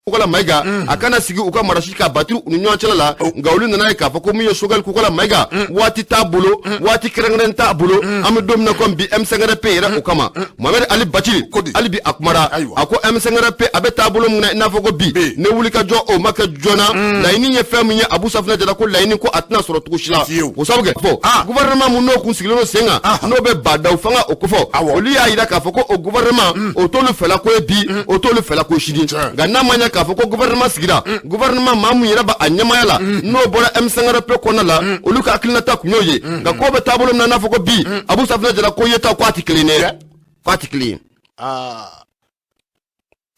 Kokala Mayiga a kana sigi u ka marasi ka batiri u ni ɲɔgɔn cɛla la, nka olu nana ye k'a fɔ ko min ye Choguel Kokala Mayiga, waati t'a bolo, waati kɛrɛnkɛrɛn t'a bolo. An bɛ don min na komi bi, M5RP yɛrɛ, o kama Mohamed Ali Bathily hali bi a kumara. A ko M5RP a bɛ taabolo min na, i n'a fɔ ko bi ne wuli ka jɔ, o ma kɛ joona. Laɲini ye fɛn min ye, Abu Safinɛ Jara ko laɲini ko a tɛna sɔrɔ cogo si la. O sababu kɛ fɔ gouvernement mun n'o kun sigilen don sen kan, n'o bɛ Bah N'Daw fanga o kofɔ, olu y'a jira k'a fɔ ko o gouvernement o t'olu fɛla ko ye bi, o t'olu fɛla ko sini. Nka n'a ma ɲɛ k'a fɔ ko gouvernement sigira, gouvernement maa mun yɛrɛ b'a ɲɛmaaya la, n'o bɔra M5RP kɔnɔna la, olu ka hakilinata kun y'o ye. Nka ko bɛ taabolo min na, n'a fɔ ko bi, Abu Safinɛ Jara ko yetaw ko a tɛ kelen dɛ, ko a tɛ kelen ye.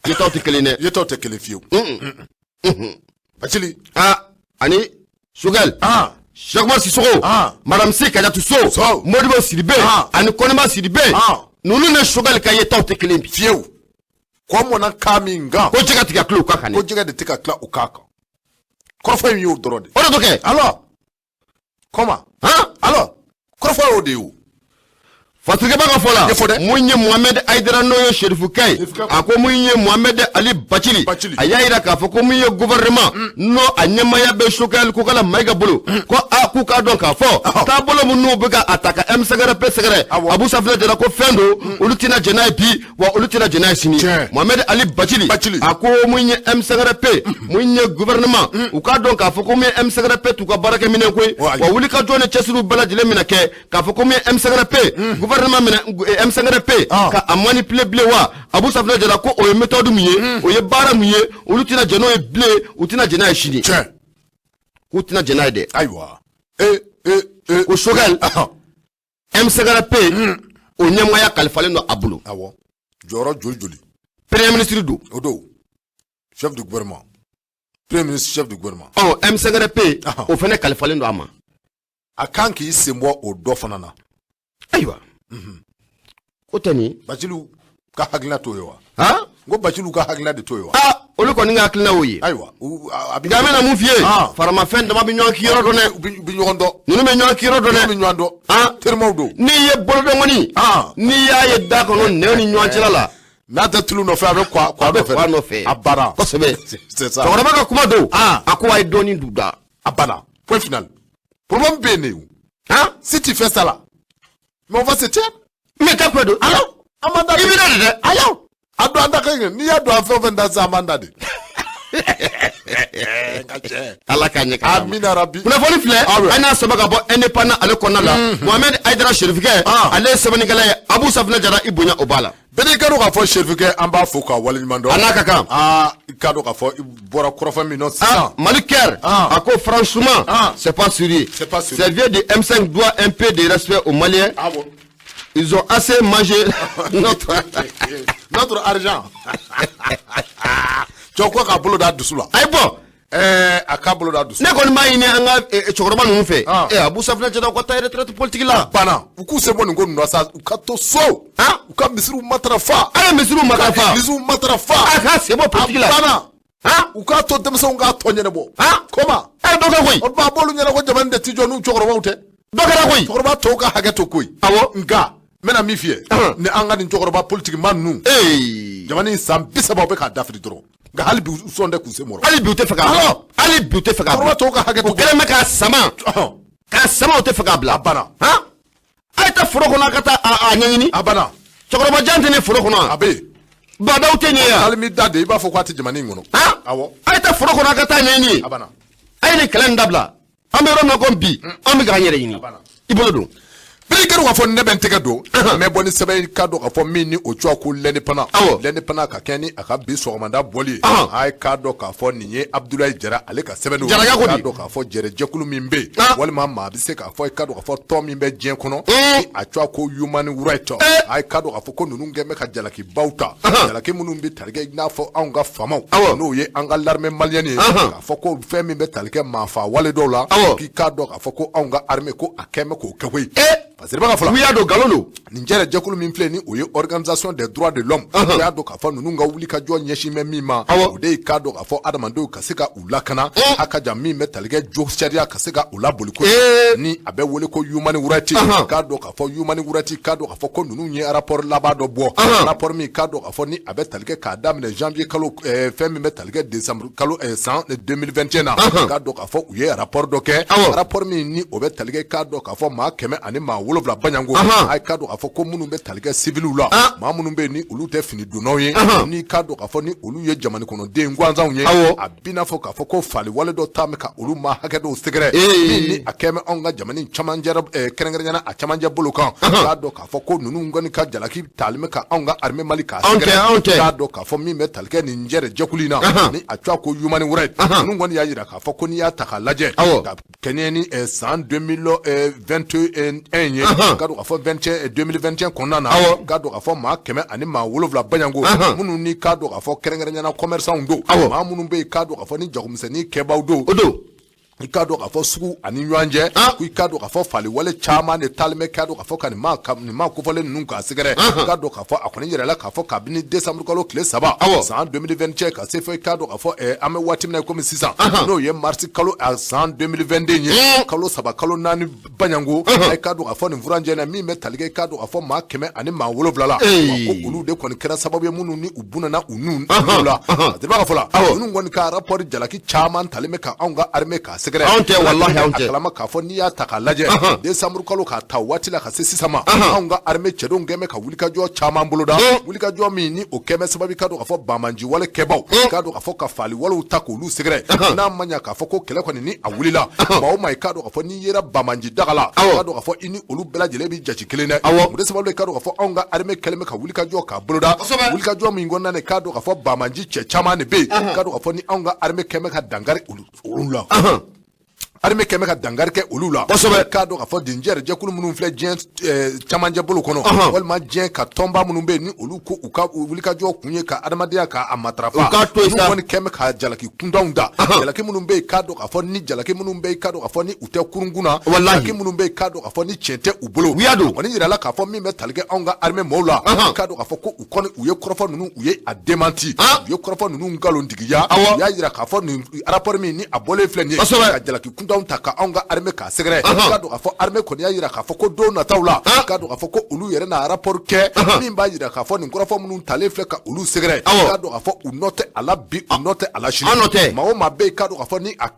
Yetaw tɛ kelen dɛ. Yetaw tɛ kelen fiyewu, Bathily. Aa, ani Choguel, Cheikh Oumar Sissoko, Madame Sy Kadiatou Sow, Modibo Sidibé ani Kɔnɛba Sidibé, ninnu ni Choguel ka yetaw tɛ kelen bi. Fiyewu. Kɔ mɔnna kan min kan, ko jɛgɛ tigɛ tila u kan kan. Ko jɛgɛ de tɛ ka tila u kan kan. Kɔrɔfɔ in y'o dɔrɔn de. O de to kɛ. Alors, comment? Han. Alors, kɔrɔfɔ y'o de ye o. Fatirikɛba ka fɔ la, Ɲɛfɔ dɛ. mun ye Mohamed Aïdara, n'o ye Serifukɛ ye, a ko mun ye Mohamed Ali Bathily, a y'a jira k'a fɔ ko mun ye gouvernement, n'o a ɲɛmaaya bɛ Choguel Kokala Mayiga bolo, ko a k'u k'a dɔn k'a fɔ taabolo min n'u bɛ ka a ta ka M5RP sɛgɛrɛ, Abu Safinɛ Jara ko fɛn don, olu tɛna jɛn n'a ye bi, wa olu tɛna jɛn n'a ye sini. Mohamed Ali Bathily a ko mun ye M5RP, mun ye gouvernement, u k'a dɔn k'a fɔ ko mun ye M5RP t'u ka baarakɛminɛn koyi, wa wulikajɔ ni cɛsiriw bɛɛ lajɛlen minɛ kɛ k'a fɔ ko mun ye M5RP gouvernement minɛ, M5RP ka a manipuler bilen wa. Abu Safinɛ Jara ko o ye méthode min ye, o ye baara min ye, olu tɛna jɛn n'o ye bilen, u tɛna jɛn n'a ye sini, k'u tɛna jɛn n'a ye dɛ. Ayiwa, ee ee ee. Ko Choguel, M5RP o ɲɛmaaya kalifalen don a bolo. Awɔ, jɔyɔrɔ joli joli. Premier ministre don. O don, chef du gouvernement, premier ministre, chef du gouvernement. Ɔ, M5RP o fana kalifalen don a ma. A kan k'i sen bɔ o dɔ fana na. Ayiwa, ko tɛ nin. Bathily ka hakilina t'o ye wa? Han. N ko Bathily ka hakilina de t'o ye wa? Aa, olu kɔni ka hakilina y'o ye. Ayiwa, a bɛ. Nka an bɛna mun f'i ye, faramafɛn dama bɛ ɲɔgɔn kiyɔrɔ dɔn dɛ. U bɛ ɲɔgɔn dɔn. Ninnu bɛ ɲɔgɔn kiyɔrɔ dɔn dɛ. Ninnu bɛ ɲɔgɔn dɔn. Terimaw don. N'i ye bolodɔngɔni, n'i y'a ye da kɔnɔ nɛw ni ɲɔgɔn cɛla la. N'a tɛ tulu nɔfɛ, a bɛ kwa a bɛ kwa nɔfɛ. A banna. Kosɛbɛ. C'est ça. Cɛkɔrɔba ka kuma don. A ko a ye dɔɔnin d'u da. A banna, point final. Problème bɛ yen de o. Si tu fais ça là, mais on va se taire. Mais ta ko don. Alors, an b'an da. I bɛ da de dɛ. Ayiwa, a don an da ka ɲi, n'i y'a don an fɛn o fɛn da sisan, an b'an da de. Ala k'a ɲɛ ka. Amina rabi. Kunnafoni filɛ, an y'a sɛbɛn ka bɔ Indépendant ale kɔnɔna la. Mohamed Aïdara Serifukɛ, ale ye sɛbɛnnikɛla ye. Abu Safinɛ Jara, i bonya o b'a la. Bɛɛ n'i ka dɔn k'a fɔ Serifukɛ, an b'a fo k'a waleɲuman dɔn. A n'a ka kan. Aa, i ka dɔn k'a fɔ i bɔra kɔrɔfɔ min nɔ sisan. Mali Kɛr a ko franchement, c'est pas sérieux. C'est pas sérieux. Ces vieux de M5 doivent un peu de respect aux Maliens. Ah bon. Ils ont assez mangé notre notre argent. Cɛw ko k'a bolo da dusu la. Ayi bɔn. Ɛɛ, a k'a bolo da dusu. Ne kɔni b'a ɲini an ka cɛkɔrɔba ninnu fɛ. Ɛ, Abu Safinɛ Jara, u ka taa retraite politique la. Banna, u k'u sen bɔ nin ko ninnu na sa, u ka to so. U ka misiriw matarafa. A ye misiriw matarafa. Ka églisew matarafa. A k'a sen bɔ politique la. A banna. U k'a to denmisɛnw k'a tɔ ɲɛnabɔ. Comment? Ɛ, dɔ kɛ koyi. O tuma a b'olu ɲɛna ko jamana de ti jɔ n'u cɛkɔrɔbaw tɛ. Dɔ kɛra koyi. Cɛkɔrɔba tɔw ka hakɛ to koyi. Awɔ. Nka n bɛna min f'i ye, ni an ka nin cɛkɔrɔba politique ma ninnu. Jamana in san 30 u bɛ k'a dafiri dɔrɔn. Nka hali bi u sɔn tɛ k'u sen bɔ. Hali bi u tɛ fɛ k'a bila. Hali bi u tɛ fɛ k'a bila. Cɛkɔrɔba tɔw ka hakɛ to. U kɛlen bɛ k'a sama. K'a sama, u tɛ fɛ k'a bila. A banna. A ye taa foro kɔnɔ, a ka taa a ɲɛɲini. A banna. Cɛkɔrɔba jan tɛ ne foro kɔnɔ. A bɛ yen. Badaw tɛ nin ye yan. Hali mi da de, i b'a fɔ k'a tɛ jamana in kɔnɔ. Awɔ. A ye taa foro kɔnɔ, a ka taa ɲɛɲini. A banna. A ye nin kɛlɛ in dabila. An bɛ yɔrɔ min na komi bi, an bɛ k'an yɛrɛ ɲini. I bolo don. Bɛɛ ka dɔn k'a fɔ ne bɛ n tɛgɛ don, n bɛ bɔ ni sɛbɛn ye, ka dɔn k'a fɔ min ni o cogoya ko L'Indépendant. L'Indépendant ka kɛ ni a ka bi sɔgɔmada bɔli ye, a ye k'a dɔn k'a fɔ nin ye Abdoulaye Jara ale ka sɛbɛn don. Jaraya ko k'a di? dɔn k'a fɔ jɛrɛjɛkulu min bɛ yen, walima maa bɛ se k'a fɔ i k'a dɔn k'a fɔ tɔn min bɛ diɲɛ kɔnɔ, ni a cogoya ko Human Rights, a ye k'a dɔn k'a fɔ ko ninnu kɛn bɛ ka jalakibaw ta, jalaki minnu bɛ tali kɛ i n'a fɔ anw ka faamaw, n'o ye an ka l'armée malienne ye, k'a fɔ ko fɛn min bɛ tali kɛ maafa wale dɔw la, k'i k'a dɔn k'a fɔ ko anw ka armée ko a kɛn bɛ k'o kɛ koyi. Fasiriba fɔlɔ, u y'a dɔn nkalon don. Nin jɛrɛ jɛkulu min filɛ ni o ye Organisation des droits de l'homme, o y'a dɔn k'a fɔ ninnu ka wuli ka jɔ ɲɛsin bɛ min ma, o de ye k'a dɔn k'a fɔ adamadenw ka se ka u lakana, a ka jan min bɛ tali kɛ jo sariya ka se ka u laboli ko ni a bɛ wele ko Human Rights. K'a dɔn k'a fɔ Human Rights, k'a dɔn k'a fɔ ko ninnu ye rapport laban dɔ bɔ, rapport min k'a dɔn k'a fɔ ni a bɛ tali kɛ k'a daminɛ janvier kalo, fɛn min bɛ tali kɛ décembre kalo san 2021 na. K'a dɔn k'a fɔ u ye rapport dɔ kɛ, rapport min ni o bɛ tali kɛ k'a dɔn k'a fɔ maa 107 baɲango, a k'a dɔn k'a fɔ ko minnu bɛ tali kɛ civiliw la, maa minnu bɛ yen ni olu tɛ fini donnaw ye, ni k'a dɔn k'a fɔ ni olu ye jamana kɔnɔden gansanw ye, a b'i n'a fɔ k'a fɔ ko fali wale dɔ taa ka olu ma hakɛ dɔw sɛgɛrɛ min ni a kɛmɛ anw ka jamana camancɛ, kɛrɛnkɛrɛnyana a camancɛ bolo kan. K'a dɔn k'a fɔ ko ninnu kɔni ka jalaki tali bɛ ka anw ka armée Mali k'a sɛgɛrɛ. K'a dɔn k'a fɔ min bɛ tali kɛ nin jɛrɛ jɛkulu in na, ni a tɔgɔ ko Human Rights, ninnu kɔni y'a jira k'a fɔ ko n'i y'a ta k'a lajɛ ka kɛɲɛ ni san 2021 ye, k'a dɔn k'a fɔ 2021 kɔnɔna na, k'a dɔn k'a fɔ maa 107 baɲango minnu ni k'a dɔn k'a fɔ kɛrɛnkɛrɛnyana commerçants don, maa minnu bɛ yen k'a dɔn k'a fɔ ni jagomisɛnnin kɛbaw don, i k'a dɔn k'a fɔ sugu ani ɲɔgɔn cɛ, ko i k'a dɔn k'a fɔ fali wale caman de taalen bɛ k'a dɔn k'a fɔ ka nin maa kofɔlen ninnu k'a sɛgɛrɛ. K'a dɔn k'a fɔ a kɔni yɛrɛ la k'a fɔ kabini décembre kalo tile 3 san 2021 ka se fɔ i k'a dɔn k'a fɔ an bɛ waati min na komi sisan, n'o ye mars kalo san 2022 ye, kalo 3 kalo 4 baɲango, i k'a dɔn k'a fɔ nin furancɛ na min bɛ tali kɛ i k'a dɔn k'a fɔ maa 107 la, ko olu de kɔni kɛra sababu ye minnu ni u bunana u nun la. A tɛ ka fɔ la ninnu kɔni ka rapport jalaki caman talen bɛ ka anw ka armée k'a sɛgɛrɛ. Anw tɛ, walahi anw tɛ. A kalama k'a fɔ n'i y'a ta k'a lajɛ décembre kalo k'a ta waati la ka se sisan ma, anw ka armée cɛdenw kɛn bɛ ka wulikajɔ caman boloda, wulikajɔ min ni o kɛn bɛ sababu k'a dɔn k'a fɔ banbanci wale kɛbaw, k'a dɔn k'a fɔ ka fali walew ta k'olu sɛgɛrɛ. N'a ma ɲa k'a fɔ ko kɛlɛ kɔni ni a wulila, maa o maa i k'a dɔn k'a fɔ n'i yera banbanci daga la, k'a dɔn k'a fɔ i ni olu bɛɛ lajɛlen bɛ jate kelen dɛ. O de sababu k'a dɔn k'a fɔ anw ka armée kɛlen bɛ ka wulikajɔ k'a boloda, wulikajɔ min kɔnɔna na k'a dɔn k'a fɔ banbanci cɛ caman de bɛ yen, k'a dɔn k'a fɔ ni anw ka armée kɛn bɛ ka dankari olu la. Armée kɛmɛ ka dankari kɛ olu la. Kosɛbɛ. K'a dɔn k'a fɔ nin jɛrɛ jɛkulu minnu filɛ diɲɛ camancɛ bolo kɔnɔ, walima diɲɛ ka tɔnba minnu bɛ yen ni olu ko u ka wulikajɔ kun ye ka adamadenya k'a matarafa, u k'a to yen sa, n'u kɔni kɛmɛ ka jalaki kuntanw da, jalaki minnu bɛ yen k'a dɔn k'a fɔ ni jalaki minnu bɛ yen k'a dɔn k'a fɔ ni u tɛ kurunkun na, jalaki minnu bɛ yen k'a dɔn k'a fɔ ni tiɲɛ tɛ u bolo. U y'a dɔn. Kɔni yirala k'a fɔ min bɛ tali kɛ anw ka armée mɔɔw la, k'a dɔn k'a fɔ ko u kɔni u ye kɔrɔfɔ ninnu u ye a démenti, u ye kɔrɔfɔ ninnu nkalontigiya, u y'a jira k'a fɔ nin rapport min ni a bɔlen filɛ nin ye, ka jalaki kuntanw ta ka anw ka armée k'a sɛgɛrɛ. K'a dɔn k'a fɔ armée kɔni y'a jira k'a fɔ ko don nataw la, k'a dɔn k'a fɔ ko olu yɛrɛ na rapport kɛ min b'a jira k'a fɔ nin kɔrɔfɔ minnu talen filɛ ka olu sɛgɛrɛ, k'a dɔn k'a fɔ u nɔ tɛ a la bi, u nɔ tɛ a la sini. Maa o maa bɛ yen k'a dɔn k'a fɔ ni a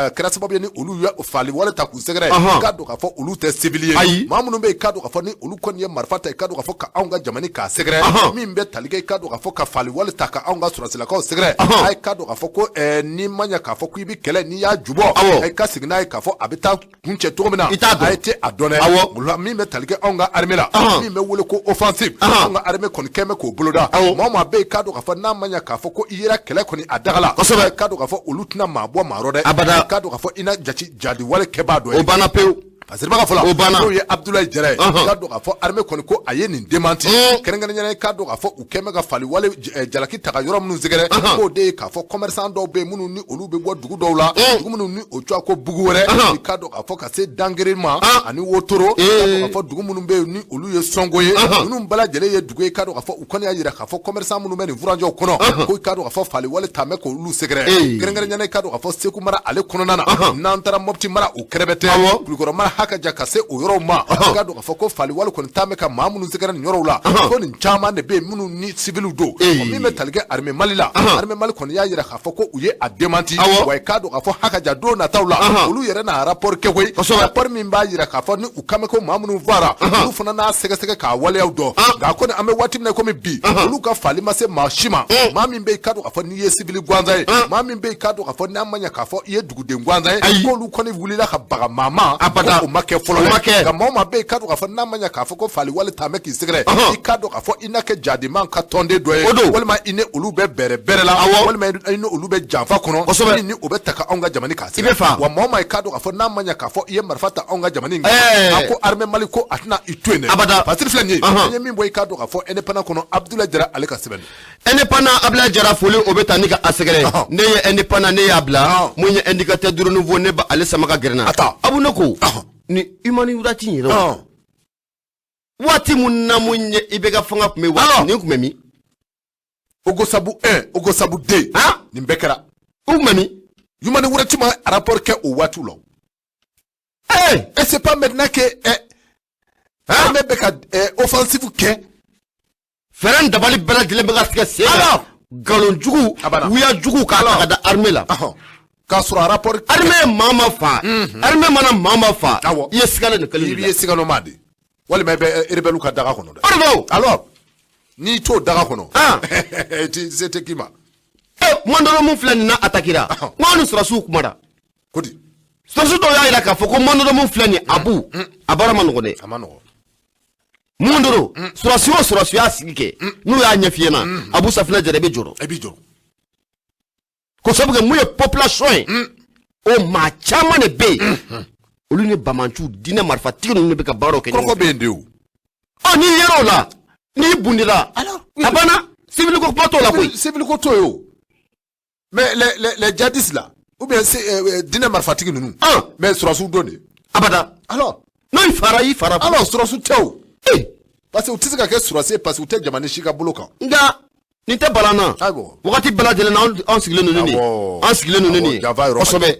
kɛra sababu ye ni olu ye fali wale ta k'u sɛgɛrɛ, k'a dɔn k'a fɔ olu tɛ civil ye. Maa minnu bɛ yen k'a dɔn k'a fɔ ni olu kɔni ye marifa ta k'a dɔn k'a fɔ ka anw ka jamana k'a sɛgɛrɛ, min bɛ tali kɛ k'a dɔn k'a fɔ ka fali wale ta ka anw ka sɔrɔsilakaw sɛgɛrɛ, a ye k'a dɔn k'a fɔ ko n'i ma ɲɛ k'a fɔ k'i bɛ kɛlɛ n'i y'a jubɔ, a ka segin n'a ye k'a fɔ a bɛ taa kun cɛ cogo min na, a ye tɛ a dɔn dɛ. Min bɛ tali kɛ anw ka armée la, min bɛ wele ko offensive, anw ka armée kɔni kɛn bɛ k'o boloda. Maa o maa bɛ yen k'a dɔn k'a fɔ n'a ma ɲɛ k'a fɔ ko i yera kɛlɛ kɔni a daga la, k'a dɔn k'a fɔ olu tɛna maa bɔ maa rɔ dɛ, k'a dɔn k'a fɔ i na jate jadi wale kɛbaa dɔ ye. O banna pewu. Fasiriba fɔlɔ, o banna. N'o ye Abdoulaye Jara ye, k'a dɔn k'a fɔ armée kɔni ko a ye nin démenti, kɛrɛnkɛrɛnnenya k'a dɔn k'a fɔ u kɛn bɛ ka fali wale jalaki ta ka yɔrɔ minnu sɛgɛrɛ, k'o de ye k'a fɔ commerçant dɔw bɛ yen minnu ni olu bɛ bɔ dugu dɔw la, dugu minnu ni o tɔgɔ ko bugu wɛrɛ, k'a dɔn k'a fɔ ka se Dangere ma ani Wotoro, k'a dɔn k'a fɔ dugu minnu bɛ yen ni olu ye Sɔngo ye, ninnu bɛɛ lajɛlen ye dugu ye k'a dɔn k'a fɔ u kɔni y'a jira k'a fɔ commerçant minnu bɛ nin furancɛw kɔnɔ, ko k'a dɔn k'a fɔ fali wale ta bɛ k'olu sɛgɛrɛ, kɛrɛnkɛrɛnnenya k'a dɔn k'a fɔ Segu mara ale kɔnɔna na, n'an taara Mopti mara o kɛrɛfɛ tɛ, Kulukɔrɔ mara haka ja ka se o yɔrɔw ma, k'a dɔn k'a fɔ ko fali wale kɔni taa bɛ ka maa minnu sɛgɛrɛ nin yɔrɔw la, ko nin caman de bɛ yen minnu ni civiliw don. Min bɛ tali kɛ armée Mali la, armée Mali kɔni y'a jira k'a fɔ ko u ye a démenti, wa k'a dɔn k'a fɔ haka ja don nataw la, olu yɛrɛ na rapport kɛ koyi, rapport min b'a jira k'a fɔ ni u kan bɛ ko maa minnu faara, olu fana n'a sɛgɛsɛgɛ k'a waleyaw dɔn. Nka kɔni an bɛ waati min na komi bi, olu ka fali ma se maa si ma, maa min bɛ yen k'a dɔn k'a fɔ n'i ye civil gansan ye, maa min bɛ yen k'a dɔn k'a fɔ n'a ma ɲɛ k'a fɔ i ye duguden gansan ye, k'olu kɔni wulila ka baga maa ma, o ma kɛ fɔlɔ dɛ. Nka maa o maa bɛ yen k'a dɔn k'a fɔ n'a ma ɲɛ k'a fɔ ko fali wale ta bɛ k'i sɛgɛrɛ, i k'a dɔn k'a fɔ i n'a kɛ jadiman ka tɔnden dɔ ye, walima i ni olu bɛ bɛrɛ bɛrɛ la, walima i ni olu bɛ janfa kɔnɔ, min ni o bɛ ta ka anw ka jamana k'a sɛgɛrɛ. Wa maa o maa i k'a dɔn k'a fɔ n'a ma ɲɛ k'a fɔ i ye marifa ta anw ka jamana in kan, a ko armée Mali ko a tɛna i to yen dɛ. Fasiri filɛ nin ye, an ye min bɔ i k'a dɔn k'a fɔ indépendant kɔnɔ, Abdoulaye Jara ale ka sɛbɛn. Indépendant Abdoulaye Jara foli o bɛ taa ni ka a sɛgɛrɛ. Ne ye indépendant ne y'a bila, mun ye indicateur du renouveau ne ba ale sama ka gɛrɛ na. Abu ne ko ni Human Rights in yɛrɛ. Waati mun na mun ye IBK fanga tun bɛ waati nin tun bɛ min? Ogosabu 1, Ogosabu 2. Nin bɛɛ kɛra. U tun bɛ min? Human Rights ma rapport kɛ o waatiw la. Et c'est pas maintenant que armée bɛ ka offensive kɛ. Fɛɛrɛ dabali bɛɛ lajɛlen bɛ ka tigɛ sen kan. Nkalon jugu, wuya jugu k'a ta ka da armée la. K'a sɔrɔ rapport. Armée ye maa ma fa. Armée mana maa ma fa. I ye sigalen nin kelen de la. I ye sigaloma de. Walima i bɛ rebelle ka daga kɔnɔ dɛ. O de don. Alors n'i t'o daga kɔnɔ. Se tɛ k'i ma. Mondoro mun filɛ nin na attaquera. N ko an ni sɔrɔdasiw kumara. Ko di? Sɔrɔdasi dɔw y'a jira k'a fɔ ko Mondoro mun filɛ nin ye Abu a baara ma nɔgɔn dɛ. A ma nɔgɔn. Mondoro sɔrɔdasi o sɔrɔdasi y'a sigi kɛ n'u y'a ɲɛf'i ɲɛna Abu Safinɛ Jara i bɛ jɔrɔ. I bɛ jɔrɔ. Ko sabu kɛ mun ye population ye o maa caman de bɛ yen olu ni bamanciw diinɛ marifatigi ninnu de bɛ ka baaraw kɛ ɲɔgɔn fɛ. Kɔrɔfɔ bɛ yen de o. Ɔ n'i yer'o la n'i bundira a banna civil ko kuma t'o la koyi. Civil ko t'o ye o. Mais les djihadistes là ou bien diinɛ marifatigi ninnu. Mais sɔrɔdasiw don de. Abada. Alors. N'o fara i fara. Alors sɔrɔdasiw tɛ o. Parce que u tɛ se ka kɛ sɔrɔdasi ye parce que u tɛ jamana si ka bolo kan. Nka nin tɛ balan na. Wagati bɛɛ lajɛlen na anw sigilen don ni nin ye. An sigilen don ni nin ye. Kosɛbɛ.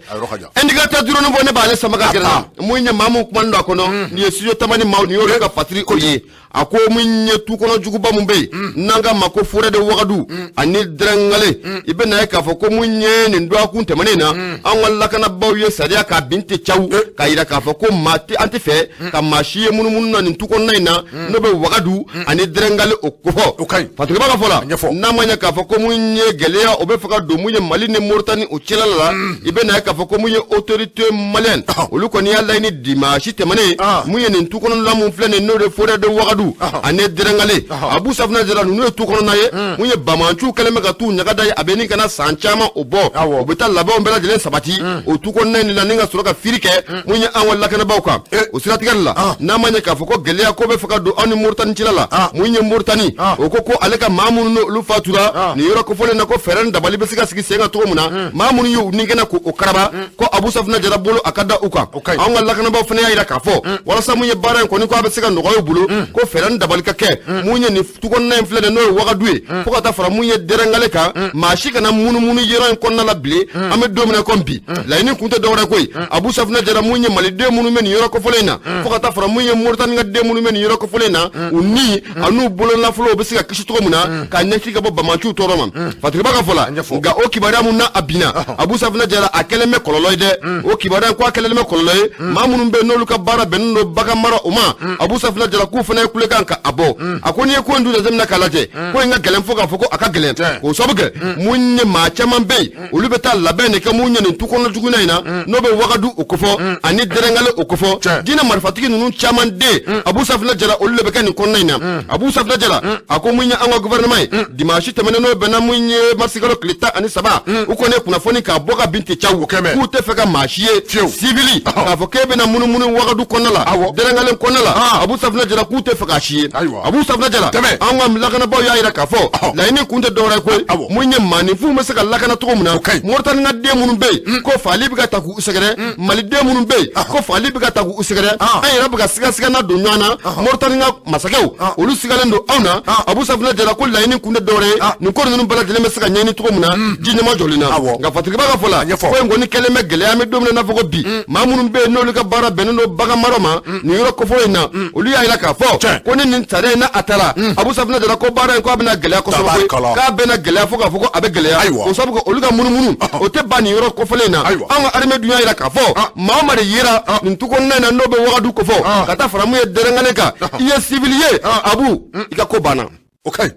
Indicateur du renouveau ne b'ale sama ka gɛrɛ na. Mun ye maa mun kumanen don a kɔnɔ. Nin ye studio Tamani maaw nin y'olu ka fatiri o ye. A ko mun ye tu kɔnɔ juguba mun bɛ yen. N'an k'a ma ko forêt de Wagadu ani Dɛrɛngale. I bɛ na ye k'a fɔ ko mun ye nin dɔgɔkun tɛmɛnen na. An ka lakanabaaw ye sariya k'a bin tɛ caw. K'a yira k'a fɔ ko maa tɛ an tɛ fɛ ka maa si ye munumunu na nin tu kɔnɔna in na. N'o bɛ Wagadu ani Dɛrɛngale o kofɔ. O ka ɲi. Fatuba ka fɔ la. N'a ma ɲɛ k'a fɔ ko mun ye gɛlɛya o bɛ fɛ ka don mun ye Mali ni Moritani o cɛla la. I bɛ na ye k'a fɔ ko mun ye autorité malienne. Olu kɔni y'a laɲini dimanche tɛmɛnen. Mun ye nin tu kɔnɔna mun filɛ nin n'o de forêt de Wagadu ani Dɛrɛngale. Abu Safinɛ Jara ninnu ye tu kɔnɔna ye. Mun ye bamanciw kɛlen bɛ ka t'u ɲaga da ye a bɛ ni kana san caman o bɔ. U bɛ taa labɛnw bɛɛ lajɛlen sabati. O tu kɔnɔna in de la ni ka sɔrɔ ka fili kɛ. Mun ye an ka lakanabaaw kan. O siratigɛ de la. N'a ma ɲɛ k'a fɔ ko gɛlɛya ko bɛ fɛ ka don anw ni Moritani cɛla la. Mun ye Moritani. O ko ko ale ka maa minnu n'olu fatura. Nin yɔrɔ kofɔlen na ko fɛɛrɛ ni dabali bɛ se ka sigi sen kan cogo min na. Maa minnu y'u ni kɛnɛ k'o karaba. Ko Abu Safinɛ Jara bolo a ka da u kan. Anw ka lakanabaaw fana y'a jira k'a fɔ. Walasa mun ye baara in kɔni ko a bɛ se ka nɔgɔya u bolo. Ko fɛɛrɛ ni dabali ka kɛ. Mun ye nin tu kɔnɔna in filɛ nin n'o ye Wagadu ye. Fo ka taa fara mun ye Dɛrɛngale kan. Maa si kana munumunu yɔrɔ in kɔnɔna la bilen. An bɛ don min na komi bi. Laɲini kun tɛ dɔwɛrɛ koyi. Abu Safinɛ Jara mun ye maliden minnu bɛ nin yɔrɔ kofɔlen in na. Fo ka taa fara mun ye Moritani ka den minnu bɛ nin yɔrɔ kofɔlen in na. U ni an'u bolonafolo u bɛ se ka kisi cogo min na. K'a ɲɛsin ka bɔ bamanciw tɔɔrɔ ma. Fatigiba ka fɔ la. Nka o kibaruya mun na a binna. Abu Safinɛ Jara a kɛlen bɛ kɔlɔlɔ ye dɛ. O kibaruya ko a kɛlen bɛ kɔlɔlɔ ye. Maa minnu bɛ yen n'olu ka baara bɛnnen don bagan mara o ma. Abu Safinɛ Jara k'u fana ye kulekan ka a bɔ. A ko n'i ye ko in dun jateminɛ k'a lajɛ. Ko in ka gɛlɛn fo k'a fɔ ko a ka gɛlɛn. K'o sababu kɛ mun ye maa caman bɛ yen. Olu bɛ taa labɛn de kɛ mun ye nin tu kɔnɔ juguya in na. N'o bɛ Wagadu o kofɔ. Ani Dɛrɛngale o kofɔ. Diinɛ marifatigi ninnu caman den. Abu Safinɛ Jara olu de bɛ kɛ nin kɔnɔna in na. Abu Safinɛ Jara a ko mun ye an ka gouvernement ye. Dimanche tɛmɛnen n'o bɛnna mun ye marisikalo tile 13. U kɔni ye kunnafoni k'a bɔ ka bin tɛ caw. K'u tɛ fɛ ka maa si ye. Civil k'a fɔ k'e bɛna munumunu Wagadu kɔnɔna la. Dɛrɛngale kɔnɔna la. Abu Safinɛ Jara k'u tɛ fɛ k'a si ye. Abu Safinɛ Jara an ka lakanabaaw y'a jira k'a fɔ laɲini kun tɛ dɔwɛrɛ koyi. Mun ye maaninfinw bɛ se ka lakana cogo min na. Moritani ka den minnu bɛ yen ko faali bɛ ka ta k'u sɛgɛrɛ. Maliden minnu bɛ yen ko faali bɛ ka ta k'u sɛgɛrɛ. An yɛrɛ bɛ ka siga na don ɲɔgɔn na. Moritani ka masakɛw olu sigalen don anw na. Abu Safinɛ Jara ko laɲini kun tɛ dɔwɛrɛ ye. Nin ko ninnu bɛɛ lajɛlen bɛ se ka ɲɛɲini cogo min na. Ji ɲɛma jɔlen na. Nka Fatigiba ka fɔ la. Ko in kɔni kɛlen bɛ gɛlɛya an bɛ don min na i n'a fɔ ko bi. Maa minnu bɛ yen n'olu ka baara bɛnnen don bagan mara ma. Nin yɔrɔ kofɔlen in na. Olu y'a jira k'a fɔ. Ko ni nin sariya in na a taara. Abu Safinɛ Jara ko baara in ko a bɛna gɛlɛya kosɛbɛ koyi. K'a bɛna gɛlɛya fo k'a fɔ ko a bɛ gɛlɛya. O sababu kɛ olu ka munumunu. O tɛ ban nin yɔrɔ kofɔlen in na. Anw ka armée dun y'a jira k'a fɔ. Maa o maa de yera nin tu kɔnɔna in na n'o bɛ Wagadu kofɔ. Ka taa fara mun ye Dɛrɛngale kan. I ye civil ye. Abu i ka ko banna. O ka ɲi.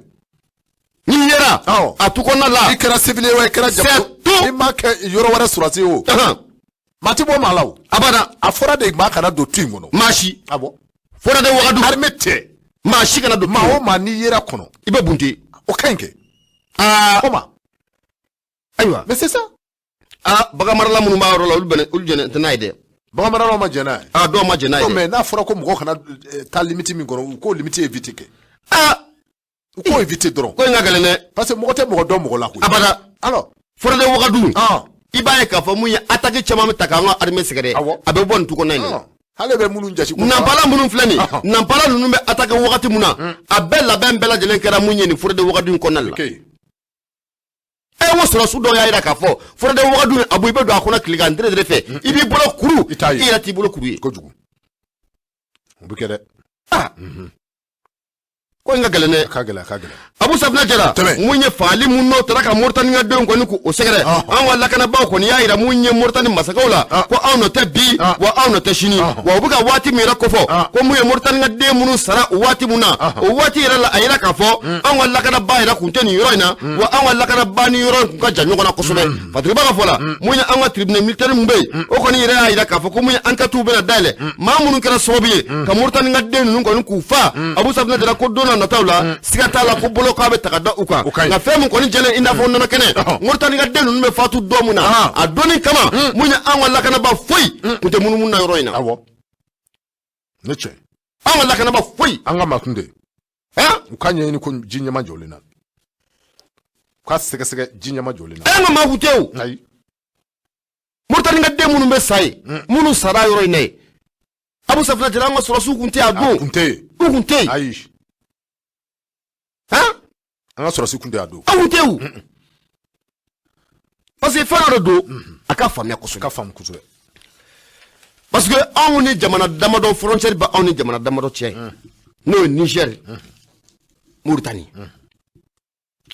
N'i yera a tu kɔnɔna la. I kɛra civil ye wa i kɛra jago. I ma kɛ yɔrɔ wɛrɛ sɔrɔdasi ye o. Maa ti bɔ maa la o. Abada. A fɔra de maa kana don tu in kɔnɔ. Maa si. Awɔ. Forêt de Wagadu. Armée tɛ. Maa si kana don. Maa o maa n'i yera kɔnɔ. I bɛ bunte. O ka ɲi kɛ. Aa. Comment? Ayiwa. Mais c'est ça. Aa bagan marala minnu b'a yɔrɔ la olu bɛnɛ olu jɛnɛ tɛ n'a ye dɛ. Bagan maralaw ma jɛn n'a ye. Aa dɔw ma jɛn n'a ye dɛ. Mais n'a fɔra ko mɔgɔ kana taa limite min kɔnɔ u k'o limite éviter kɛ. Aa. U k'o éviter dɔrɔn. Ko in ka gɛlɛn dɛ. Parce que mɔgɔ tɛ mɔgɔ dɔn mɔgɔ la koyi. Abada. Alors. Forêt de Wagadu. I b'a ye k'a fɔ mun ye attaque caman bɛ ta k'an ka armée sɛgɛrɛ. A bɛ bɔ nin tu kɔnɔna in na. Hali bɛ minnu jasi ko Nampala minnu filɛ nin Nampala ninnu bɛ attaquer wagati mun na, a bɛɛ labɛn bɛɛ lajɛlen kɛra mun ye nin forêt de Wagadu in kɔnɔna la. E wo sɔrɔsiw dɔw y'a jira k'a fɔ forêt de Wagadu, Abu, i bɛ don a kɔnɔ tilegan dere fɛ, i b'i bolo kuru, I t'a ye. I yɛrɛ t'i bolo kuru ye. Kojugu, o bɛ kɛ dɛ. Ah, ko in ka gɛlɛn dɛ. A ka gɛlɛn, a ka gɛlɛn. Abu Safinɛ Jara, Tɛmɛ. mun ye fagali mun n'o taara ka Moritani ka denw kɔni k'o sɛgɛrɛ, an ka lakanabaaw kɔni y'a yira mun ye Moritani masakɛw la ko anw nɔ tɛ bi, wa anw nɔ tɛ sini. Wa u bɛ ka waati min yɛrɛ kofɔ ko mun ye Moritani ka den minnu sara o waati mun na, o waati yɛrɛ la, a yira k'a fɔ anw ka lakanabaa yɛrɛ kun tɛ nin yɔrɔ in na, wa anw ka lakanabaa ni yɔrɔ in kun ka jan ɲɔgɔn na kosɛbɛ. Fatiriba ka fɔ la, mun ye an ka tribunal militaire mun bɛ yen, o kɔni yɛrɛ y'a yira k'a fɔ ko mun ye enquête bɛna dayɛlɛ, maa minnu kɛra sababu ye ka Moritani ka den ninnu kɔni k'u fa, Abu Safinɛ Jara, ko don n'a nataw la, siga t'a la ko bolo k'a bɛ ta ka da u kan. O ka ɲi. Nka fɛn min kɔni jɛlen, i n'a fɔ nɔnɔ kɛnɛ, Moritani ka den ninnu bɛ fatu don min na, a donni kama, mun ye an ka lakanaba foyi kun tɛ munumunu na yɔrɔ in na. Awɔ, ne cɛ. An ka lakanaba foyi. An ka maa kun tɛ. Han. U ka ɲɛɲini ko ji ɲɛma jɔlen na, u ka sɛgɛsɛgɛ ji ɲɛma jɔlen na. An ka maa kun tɛ o. Ayi. Moritani ka den minnu bɛ sa yen, minnu sara yɔrɔ in na yen, Abu Safinɛ Jara, an ka sɔrɔsiw kun tɛ a A don. kun tɛ yen. U kun tɛ yen. Ayi. Han. An ka sɔrɔsi kun tɛ a don. Aw kun tɛ o, parce que fɛn dɔ de don, a ka faamuya kosɛbɛ. Ka faamu kosɛbɛ. Parce que anw ni jamana damadɔ, frontière bɛ anw ni jamana damadɔ cɛ, n'o ye Niger, Mauritanie.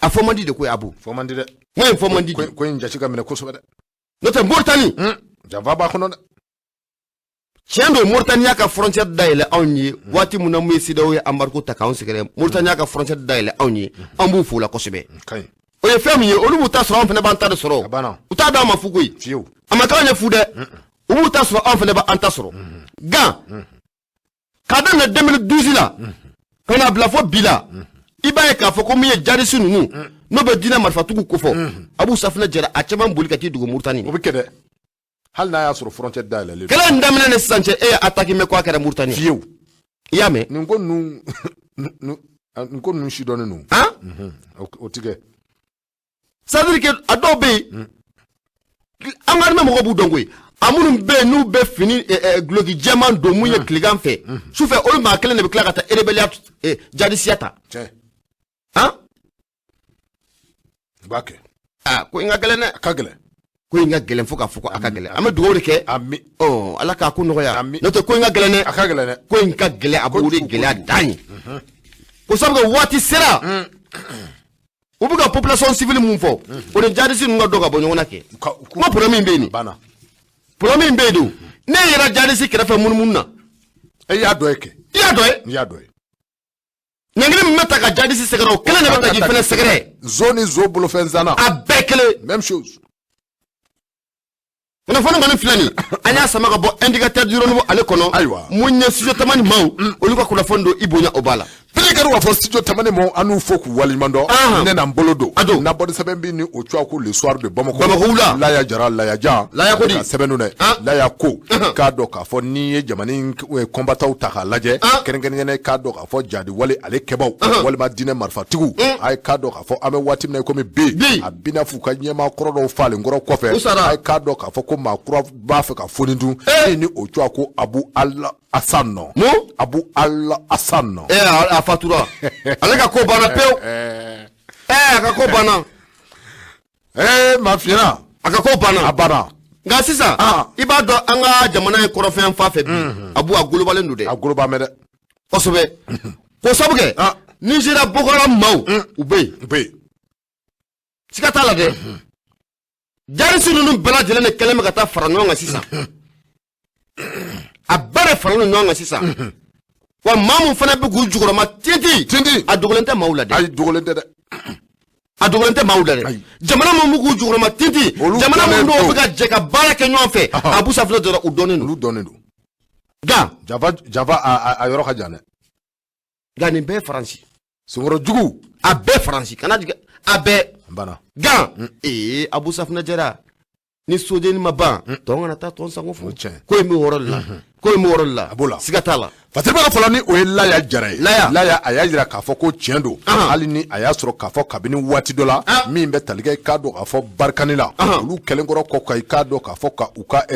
A fɔ man di de ko Abu. Fɔ man di dɛ. N ko in fɔ man di. Ko ko in jasi ka minɛ kosɛbɛ dɛ. N'o tɛ, Mauritanie, Janfa b'a kɔnɔ dɛ. Tiɲɛ don, Mauritanie y'a ka frontière dayɛlɛ anw ye waati mun na, mun ye CEDEAO ye embargo ta k'anw sɛgɛrɛ. Mauritanie y'a ka frontière dayɛlɛ anw ye, an b'u fo la kosɛbɛ. Ka ɲi. O ye fɛn min ye, olu b'u ta sɔrɔ, anw fana b'an ta de sɔrɔ. A banna. U t'a d'an ma fu koyi. Fiyewu. A ma k'anw ye fu dɛ, u b'u ta sɔrɔ, anw fana b'an ta sɔrɔ. Gan k'a daminɛ 2012 la ka n'a bila fo bi la, i b'a ye k'a fɔ ko min ye djihadiste ninnu n'o bɛ diinɛ marifatigiw kofɔ, Abu Safinɛ Jara, a caman boli ka t'i dogo Mauritanie. O bɛ kɛ dɛ, hali n'a y'a sɔrɔ frontière dayɛlɛlen don. Kɛlɛ in daminɛ ni sisan cɛ, e ye attaque mɛn ko a kɛra Mauritanie? Fiyewu. I y'a mɛn? Nin ko ninnu si dɔnnen don. Han. O ti kɛ. C'est à dire que a dɔw bɛ yen, an ka armée mɔgɔw b'u dɔn koyi. A minnu bɛ yen n'u bɛ fini duloki jɛman don mun ye tilegan fɛ, sufɛ olu maa kelen de bɛ tila ka taa rébellion djihadisiya ta. Tiɲɛ. Han. U b'a kɛ. Aa, ko in ka gɛlɛn dɛ. A ka gɛlɛn. Ko in ka gɛlɛn fo k'a fɔ ko a ka gɛlɛn. An bɛ dugawu de kɛ. Ami. Ɔ, Ala k'a ko nɔgɔya. Ami. N'o tɛ, ko in ka gɛlɛn dɛ. A ka gɛlɛn dɛ. Ko in ka gɛlɛn, a b'o de Kojugu, gɛlɛya kojugu. dan ye ko sabu kɛ waati sera, u bɛ ka population civile mun fɔ, o ni djihadiste ninnu ka dɔn ka bɔ ɲɔgɔn na kɛ. U ka u N ko problème min bɛ yen nin, banna. Problème min bɛ yen don, ne yɛrɛ djihadiste kɛrɛfɛ munumunu na. E y'a dɔ ye kɛ. I y'a dɔn ye. I y'a dɔ ye. Ɲangili min bɛ ta ka djihadiste sɛgɛrɛ, o kelen de bɛ ta k'i fɛnɛ sɛgɛrɛ. Zo ni zo bolofɛn zanna. A bɛɛ kelen. Même chose. Kunnafoni kɔni filɛ nin, an y'a sama ka bɔ Indicateur du Renouveau ale kɔnɔ. Ayiwa. Mun ye Studio Tamani maaw, olu ka kunnafoni don, i bonya o b'a la. Pele k'a fɔ Studio Tamani mɔ, an n'u fo k'u waleɲuman dɔn. Ne na n bolo don. A don. Na bɔdi sɛbɛn bɛ ni o cogoya ko Le Soir de Bamako. Bamako wula. Laya Jara Laya Jan. Laya ko di? Ka sɛbɛnnu dɛ. Laya ko k'a dɔn k'a fɔ n'i ye jamana in combattants ta k'a lajɛ, kɛrɛnkɛrɛnnenya k'a dɔn k'a fɔ jadi wale ale kɛbaw walima diinɛ marifatigiw, a ye k'a dɔn k'a fɔ an bɛ waati min na i komi bi, Bi. a bɛna f'u ka ɲɛmaa kɔrɔ dɔw falen kɔrɔ kɔfɛ, U sara. a ye k'a dɔn k'a fɔ ko maa kura b'a fɛ ka foni dun min ni o cogoya ko Abu Al Hasan nɔ. Mun? Abu Al Hasan nɔ. Ɛ, a fatura, ale ka ko banna pewu. Ɛ, a ka ko banna. Ee, maa fiɲɛna. A ka ko banna. A banna. Nka sisan, i b'a dɔn an ka jamana ye kɔrɔfɛn fa fɛ bi, Abu, a golobalen don dɛ. A goloba mɛn dɛ. Kosɛbɛ, ko sabu kɛ Nizeriya Boko Haram maaw, u bɛ yen. U bɛ yen. Siga t'a la dɛ, djihadiste ninnu bɛɛ lajɛlen de kɛlen bɛ ka taa fara ɲɔgɔn kan sisan. A bɛɛ de faralen don ɲɔgɔn kan sisan. Wa maa mun fana bɛ k'u jukɔrɔma tintin, Tintin. a dogolen tɛ maaw la dɛ. Ayi, dogolen tɛ dɛ. A dogolen tɛ maaw la dɛ. Ayi. Jamana mun bɛ k'u jukɔrɔma tintin, Olu jamana mun dɔnnen dɔw don. bɛ ka jɛ ka baara kɛ ɲɔgɔn fɛ, Abu Safinɛ dɔrɔn, u dɔnnen don. Olu dɔnnen don. Nka Janfa, janfa, a yɔrɔ ka jan dɛ. Nka nin bɛɛ ye Faransi. Senkɔrɔ jugu. A bɛɛ Faransi, kana jigin, a bɛɛ. A banna. Gan ee, Abu Safinɛ Jara, ni sodenni ma ban, tɔn kana taa tɔn sango fo. O tiɲɛ. Ko in bɛ o yɔrɔ de la, ko in bɛ o yɔrɔ de la. A b'o la. Siga t'a la. Fasiriba fɔlɔ ni o ye Laya Jara ye. Laya a y'a jira k'a fɔ ko tiɲɛ don, hali ni a y'a sɔrɔ k'a fɔ kabini waati dɔ la min bɛ tali kɛ i k'a dɔn k'a fɔ Barkhane la, olu kɛlen kɔrɔ kɔ ka i k'a dɔn k'a fɔ ka u ka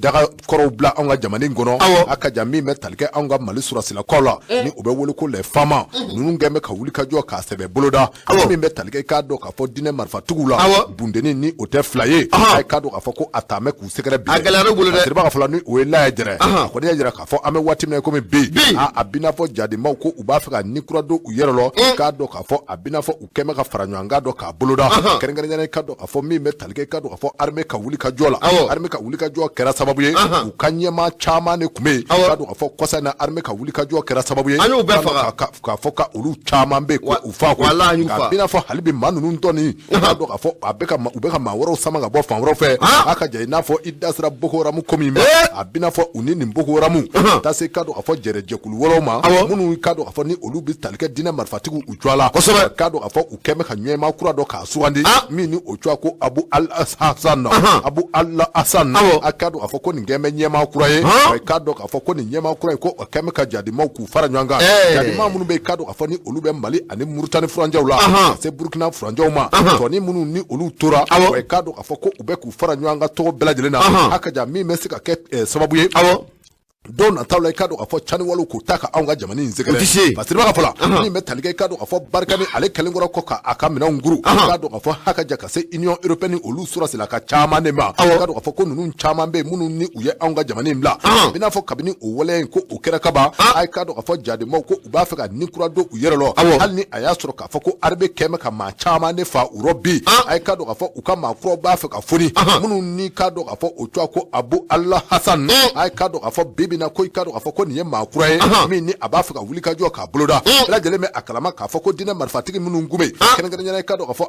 daga kɔrɔw bila anw ka jamana in kɔnɔ. A ka jan min bɛ tali kɛ anw ka Mali sɔrɔdasilakaw la, ni u bɛ wele ko les FAMa, ninnu kɛlen bɛ ka wuli ka jɔ k'a sɛbɛ boloda. Min bɛ tali kɛ i k'a dɔn k'a fɔ diinɛ marifatigiw la, bundeni ni o tɛ fila ye, a k'a dɔn k'a fɔ ko a taamɛ k'u sɛgɛrɛ bi. A gɛlɛyara u bolo dɛ. Fasiriba fɔlɔ ni o ye Laya Jara ye, a kɔni y'a jira k'a fɔ an bɛ waati min na komi bi, a b'i n'a fɔ jadimaw ko u b'a fɛ ka ni kura don u yɛrɛ lɔ, k'a dɔn k'a fɔ a b'i n'a fɔ u kɛn bɛ ka fara ɲɔgɔn kan dɔ k'a boloda, kɛrɛnkɛrɛnnenya k'a dɔn k'a fɔ min bɛ tali kɛ k'a dɔn k'a fɔ armée ka wuli ka jɔ la. Armée ka wuli ka jɔ kɛra sababu ye, u ka ɲɛmaa caman de tun bɛ yen, k'a dɔn k'a fɔ kɔsa in na armée ka wuli ka jɔ kɛra sababu ye, an y'u bɛɛ faga, k'a fɔ ka olu caman bɛ yen ko u fa ko, nka a b'i n'a fɔ hali bi maa ninnu tɔ k'a dɔn k'a fɔ a bɛ ka u bɛ ka maa wɛrɛw sama ka bɔ fan wɛrɛw fɛ. A ka ja i n'a fɔ i da sera Boko Haram ko min ma, a b'i n'a fɔ u ni nin Boko Haram taa se k'a dɔn k'a fɔ jɛrɛjɛkulu wɛrɛw ma, minnu k'a dɔn k'a fɔ ni olu bɛ tali kɛ diinɛ marifatigiw u cogoya la. K'a dɔn k'a fɔ u kɛn bɛ ka ɲɛmaa kura dɔ k'a sugandi, min ni o cogoya ko Abu Al Hasan, Abu Al Hasan. A k'a dɔn k'a fɔ ko nin kɛn bɛ ɲɛmaa kura ye, k'a dɔn k'a fɔ ko nin ɲɛmaa kura ye ko o kɛn bɛ ka jadimaw k'u fara ɲɔgɔn kan, jadima minnu bɛ yen k'a dɔn k'a fɔ ni olu bɛ Mali ani Mauritanie furancɛw la, ka se Burkina furancɛw ma, tɔni minnu ni olu tora, k'a dɔn k'a fɔ ko u bɛ k'u fara ɲɔgɔn kan tɔgɔ bɛɛ lajɛlen na. A ka ja min bɛ se ka kɛ sababu ye don nataw la, i k'a dɔn k'a fɔ caniwalew k'u ta ka anw ka jamana in sɛgɛrɛ. Fasiriba ka fɔ la, min bɛ tali kɛ i k'a dɔn k'a fɔ Barkhane ale kɛlen kɔrɔ kɔ k'a ka minɛnw guru, k'a dɔn k'a fɔ ha ka ja ka se Union européenne olu sɔrɔdasila ka caman de ma, k'a dɔn k'a fɔ ko ninnu caman bɛ yen minnu ni u ye anw ka jamana in bila. I n'a fɔ kabini o waleya in ko o kɛra kaban, a ye k'a dɔn k'a fɔ jadimaw ko u b'a fɛ ka ni kura don u yɛrɛ lɔ, hali ni a y'a sɔrɔ k'a fɔ ko armée kɛn bɛ ka maa caman de fa u rɔ bi. A ye k'a dɔn k'a fɔ u ka maa kuraw b'a fɛ ka foni, minnu ni k'a dɔn k'a fɔ o cogoya ko Abu Al Hasan. A ye k'a dɔn k'a fɔ bi bi na ko i k'a dɔn k'a fɔ ko nin ye maa kura ye min ni a b'a fɛ ka wuli ka jɔ k'a boloda. Bɛɛ lajɛlen bɛ a kalama k'a fɔ ko diinɛ marifatigi minnu kun bɛ yen, kɛrɛnkɛrɛnnenya k'a dɔn k'a fɔ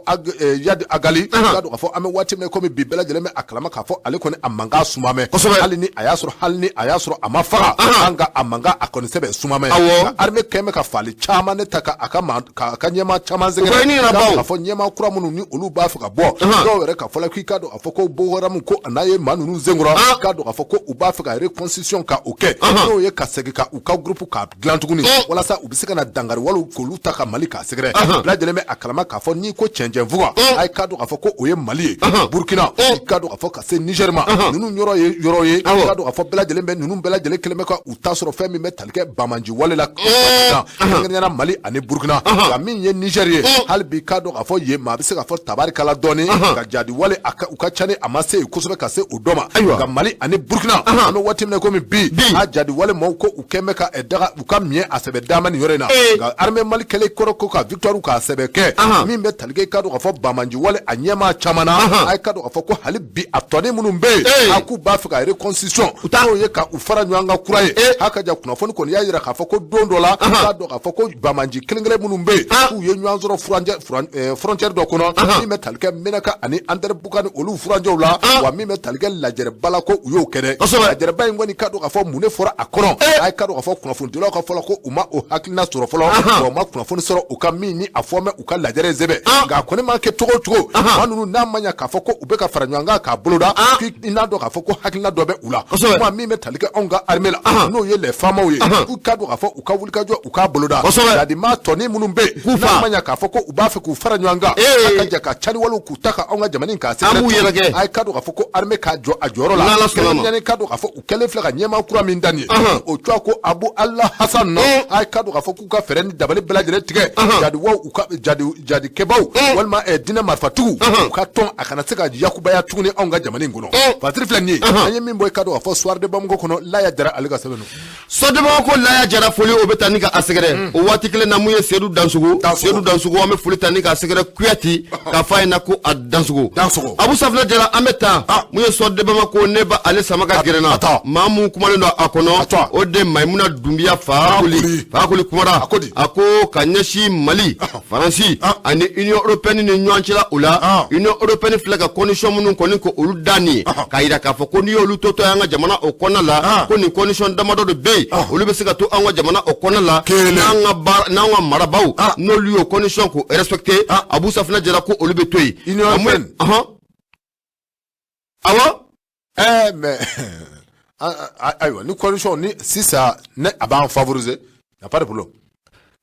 Iyad Ag Ghali, k'a dɔn k'a fɔ an bɛ waati min na komi bi, bɛɛ lajɛlen bɛ a kalama k'a fɔ ale kɔni a mankan suma mɛ, hali ni a y'a sɔrɔ hali ni a y'a sɔrɔ a ma faga, nka a mankan a kɔni sɛbɛ suma mɛ. Nka armée kɛn bɛ ka faali caman de ta ka a ka maa ka ɲɛmaa caman sɛgɛrɛ, k'a fɔ ɲɛmaa kura minnu ni olu b'a fɛ ka bɔ, dɔw yɛrɛ ka fɔ la k'i k'a dɔn k'a fɔ ko Boko Haram ko n'a ye maa ninnu senkɔrɔ, k'a dɔn k'a fɔ ko u b'a fɛ ka reconstitution ka o kɛ, n'o ye ka segin ka u ka groupe k'a dilan tuguni, walasa u bɛ se ka na dankari walew k'olu ta ka Mali k'a sɛgɛrɛ. Bɛɛ lajɛlen bɛ a kalama k'a fɔ n'i ko cɛncɛn fuga, a ye k'a dɔn k'a fɔ ko o ye Mali ye, Burkina, i k'a dɔn k'a fɔ ka se Niger ma, ninnu yɔrɔ ye yɔrɔ ye, k'a dɔn k'a fɔ bɛɛ lajɛlen bɛ ninnu bɛɛ lajɛlen kɛlen bɛ ka u ta sɔrɔ fɛn min bɛ tali kɛ banbaanci wale la, kɛrɛnkɛrɛnnenya Mali ani Burkina. Nka min ye Niger ye, hali bi k'a dɔn k'a fɔ yen maa bɛ se k'a fɔ tabarikala dɔɔni, ka jadi wale u ka ca ni a ma se yen kosɛbɛ ka se o dɔ ma. Nka Mali ani Burkina, an bɛ waati min na komi bi, a jadi wale maaw ko u kɛn bɛ ka daga u ka miɲɛ a sɛbɛ dama nin yɔrɔ in na. Nka armée Mali kɛlen kɔrɔ ko ka victoire k'a sɛbɛ kɛ, min bɛ tali kɛ k'a dɔn k'a fɔ banbaanci wale a ɲɛmaa caman na, a ye k'a dɔn k'a fɔ ko hali bi a tɔnin minnu bɛ yen, a k'u b'a fɛ ka reconstitution, n'o ye ka u fara ɲɔgɔn kan kura ye. A ka ja kunnafoni kɔni y'a jira k'a fɔ ko don dɔ la, k'a dɔn k'a fɔ ko banbaanci kelen kelen minnu bɛ yen, k'u ye ɲɔgɔn sɔrɔ frontière dɔ kɔnɔ, min bɛ tali kɛ Menaka ani Anderamboukane ni olu furancɛw la, wa min bɛ tali kɛ lajɛrɛba la ko u y'o kɛ dɛ. Lajɛrɛba in kɔni k'a dɔn k'a fɔ mun de fɔra a kɔnɔ, a ye k'a dɔn k'a fɔ kunnafonidilaw ka fɔ la ko u ma o hakilina sɔrɔ fɔlɔ, wa u ma kunnafoni sɔrɔ u ka min ni a fɔ mɛ u ka lajɛrɛ sɛbɛn. Nka a kɔni ma kɛ cogo o cogo, maa ninnu n'a ma ɲɛ k'a fɔ ko u bɛ ka fara ɲɔgɔn kan k'a boloda, k'i n'a dɔn k'a fɔ ko hakilina dɔ bɛ u la, kuma min bɛ tali kɛ anw ka armée la, n'o ye les FAMaw ye, k'u k'a dɔn k'a fɔ u ka wulikajɔ u k'a boloda. Jadi maa tɔnin minnu bɛ yen, n'a ma ɲɛ k'a fɔ ko u b'a fɛ k'u fara ɲɔgɔn kan, a ka jɛ ka caniwalew k'u ta ka anw ka jamana in k'a sɛgɛrɛ, a ye k'a dɔn k'a fɔ ko armée k'a jɔ a jɔyɔrɔ la, kɛrɛnkɛrɛnnenya k'a dɔn k'a fɔ u kɛlen filɛ ka ɲɛmaa kura min da nin ye, o tɔgɔ ko Abu Al Hasan nɔ, a ye k'a dɔn k'a fɔ k'u ka fɛɛrɛ ni dabali bɛɛ lajɛlen tigɛ, jadiwaw u ka jadikɛbaw walima diinɛ marifatigiw u ka tɔn a kana se ka yakubaya tuguni anw ka jamana in kɔnɔ. Fatiri filɛ nin ye, an ye min bɔ i k'a dɔn k'a fɔ Soir de Bamako kɔnɔ, Laya Jara ale ka sɛbɛn don. Soir de Bamako Laya Jara foli o bɛ taa ni ka a sɛgɛrɛ o waati kelen na. Mun ye Seydou Dansogo, Seydou Dansogo, an bɛ foli ta ni k'a sɛgɛrɛ Kuyati k'a fɔ a ɲɛna ko a Dansogo. Abu Safinɛ Jara, an bɛ taa mun ye Soir de Bamako, ne ba ale sama ka gɛrɛnna maa mun kumalen don a kɔnɔ, o de Mayimuna Dunbiya Fakoli kumara. A ko ka ɲɛsin Mali, Faransi ani Union européenne ni ɲɔgɔn cɛla o la, Union européenne filɛ ka condition minnu kɔni ko olu da nin ye, k'a yira k'a fɔ ko n'i y'olu to an ka jamana o kɔnɔna la, ko nin condition damadɔ de bɛ yen, olu bɛ se ka to an ka jamana o kɔnɔna la, n'an ka marabaaw n'olu y'o condition k'o respecter. Abu Safinɛ Jara ko olu bɛ to yen. Union européenne. Awɔ. Mais Ayiwa, ni condition ni sisan ne a b'an favoriser, y a pas de problème.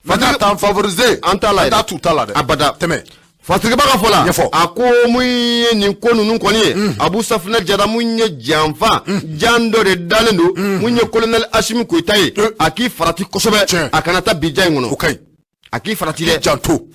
Mais n'a t'an favoriser, An t'a la an yɛrɛ. t'a t'u ta la dɛ. Abada. Tɛmɛ. Fasiriba ka fɔ la, Ɲɛfɔ. a ko mun ye nin ko ninnu kɔni ye, Abu Safinɛ Jara, mun ye janfa jan dɔ de dalen don mun ye colonel Asimi Goyita ye, a k'i farati kosɛbɛ, a kana taa bi ja in kɔnɔ. O ka ɲi. A k'i farati dɛ. Janto.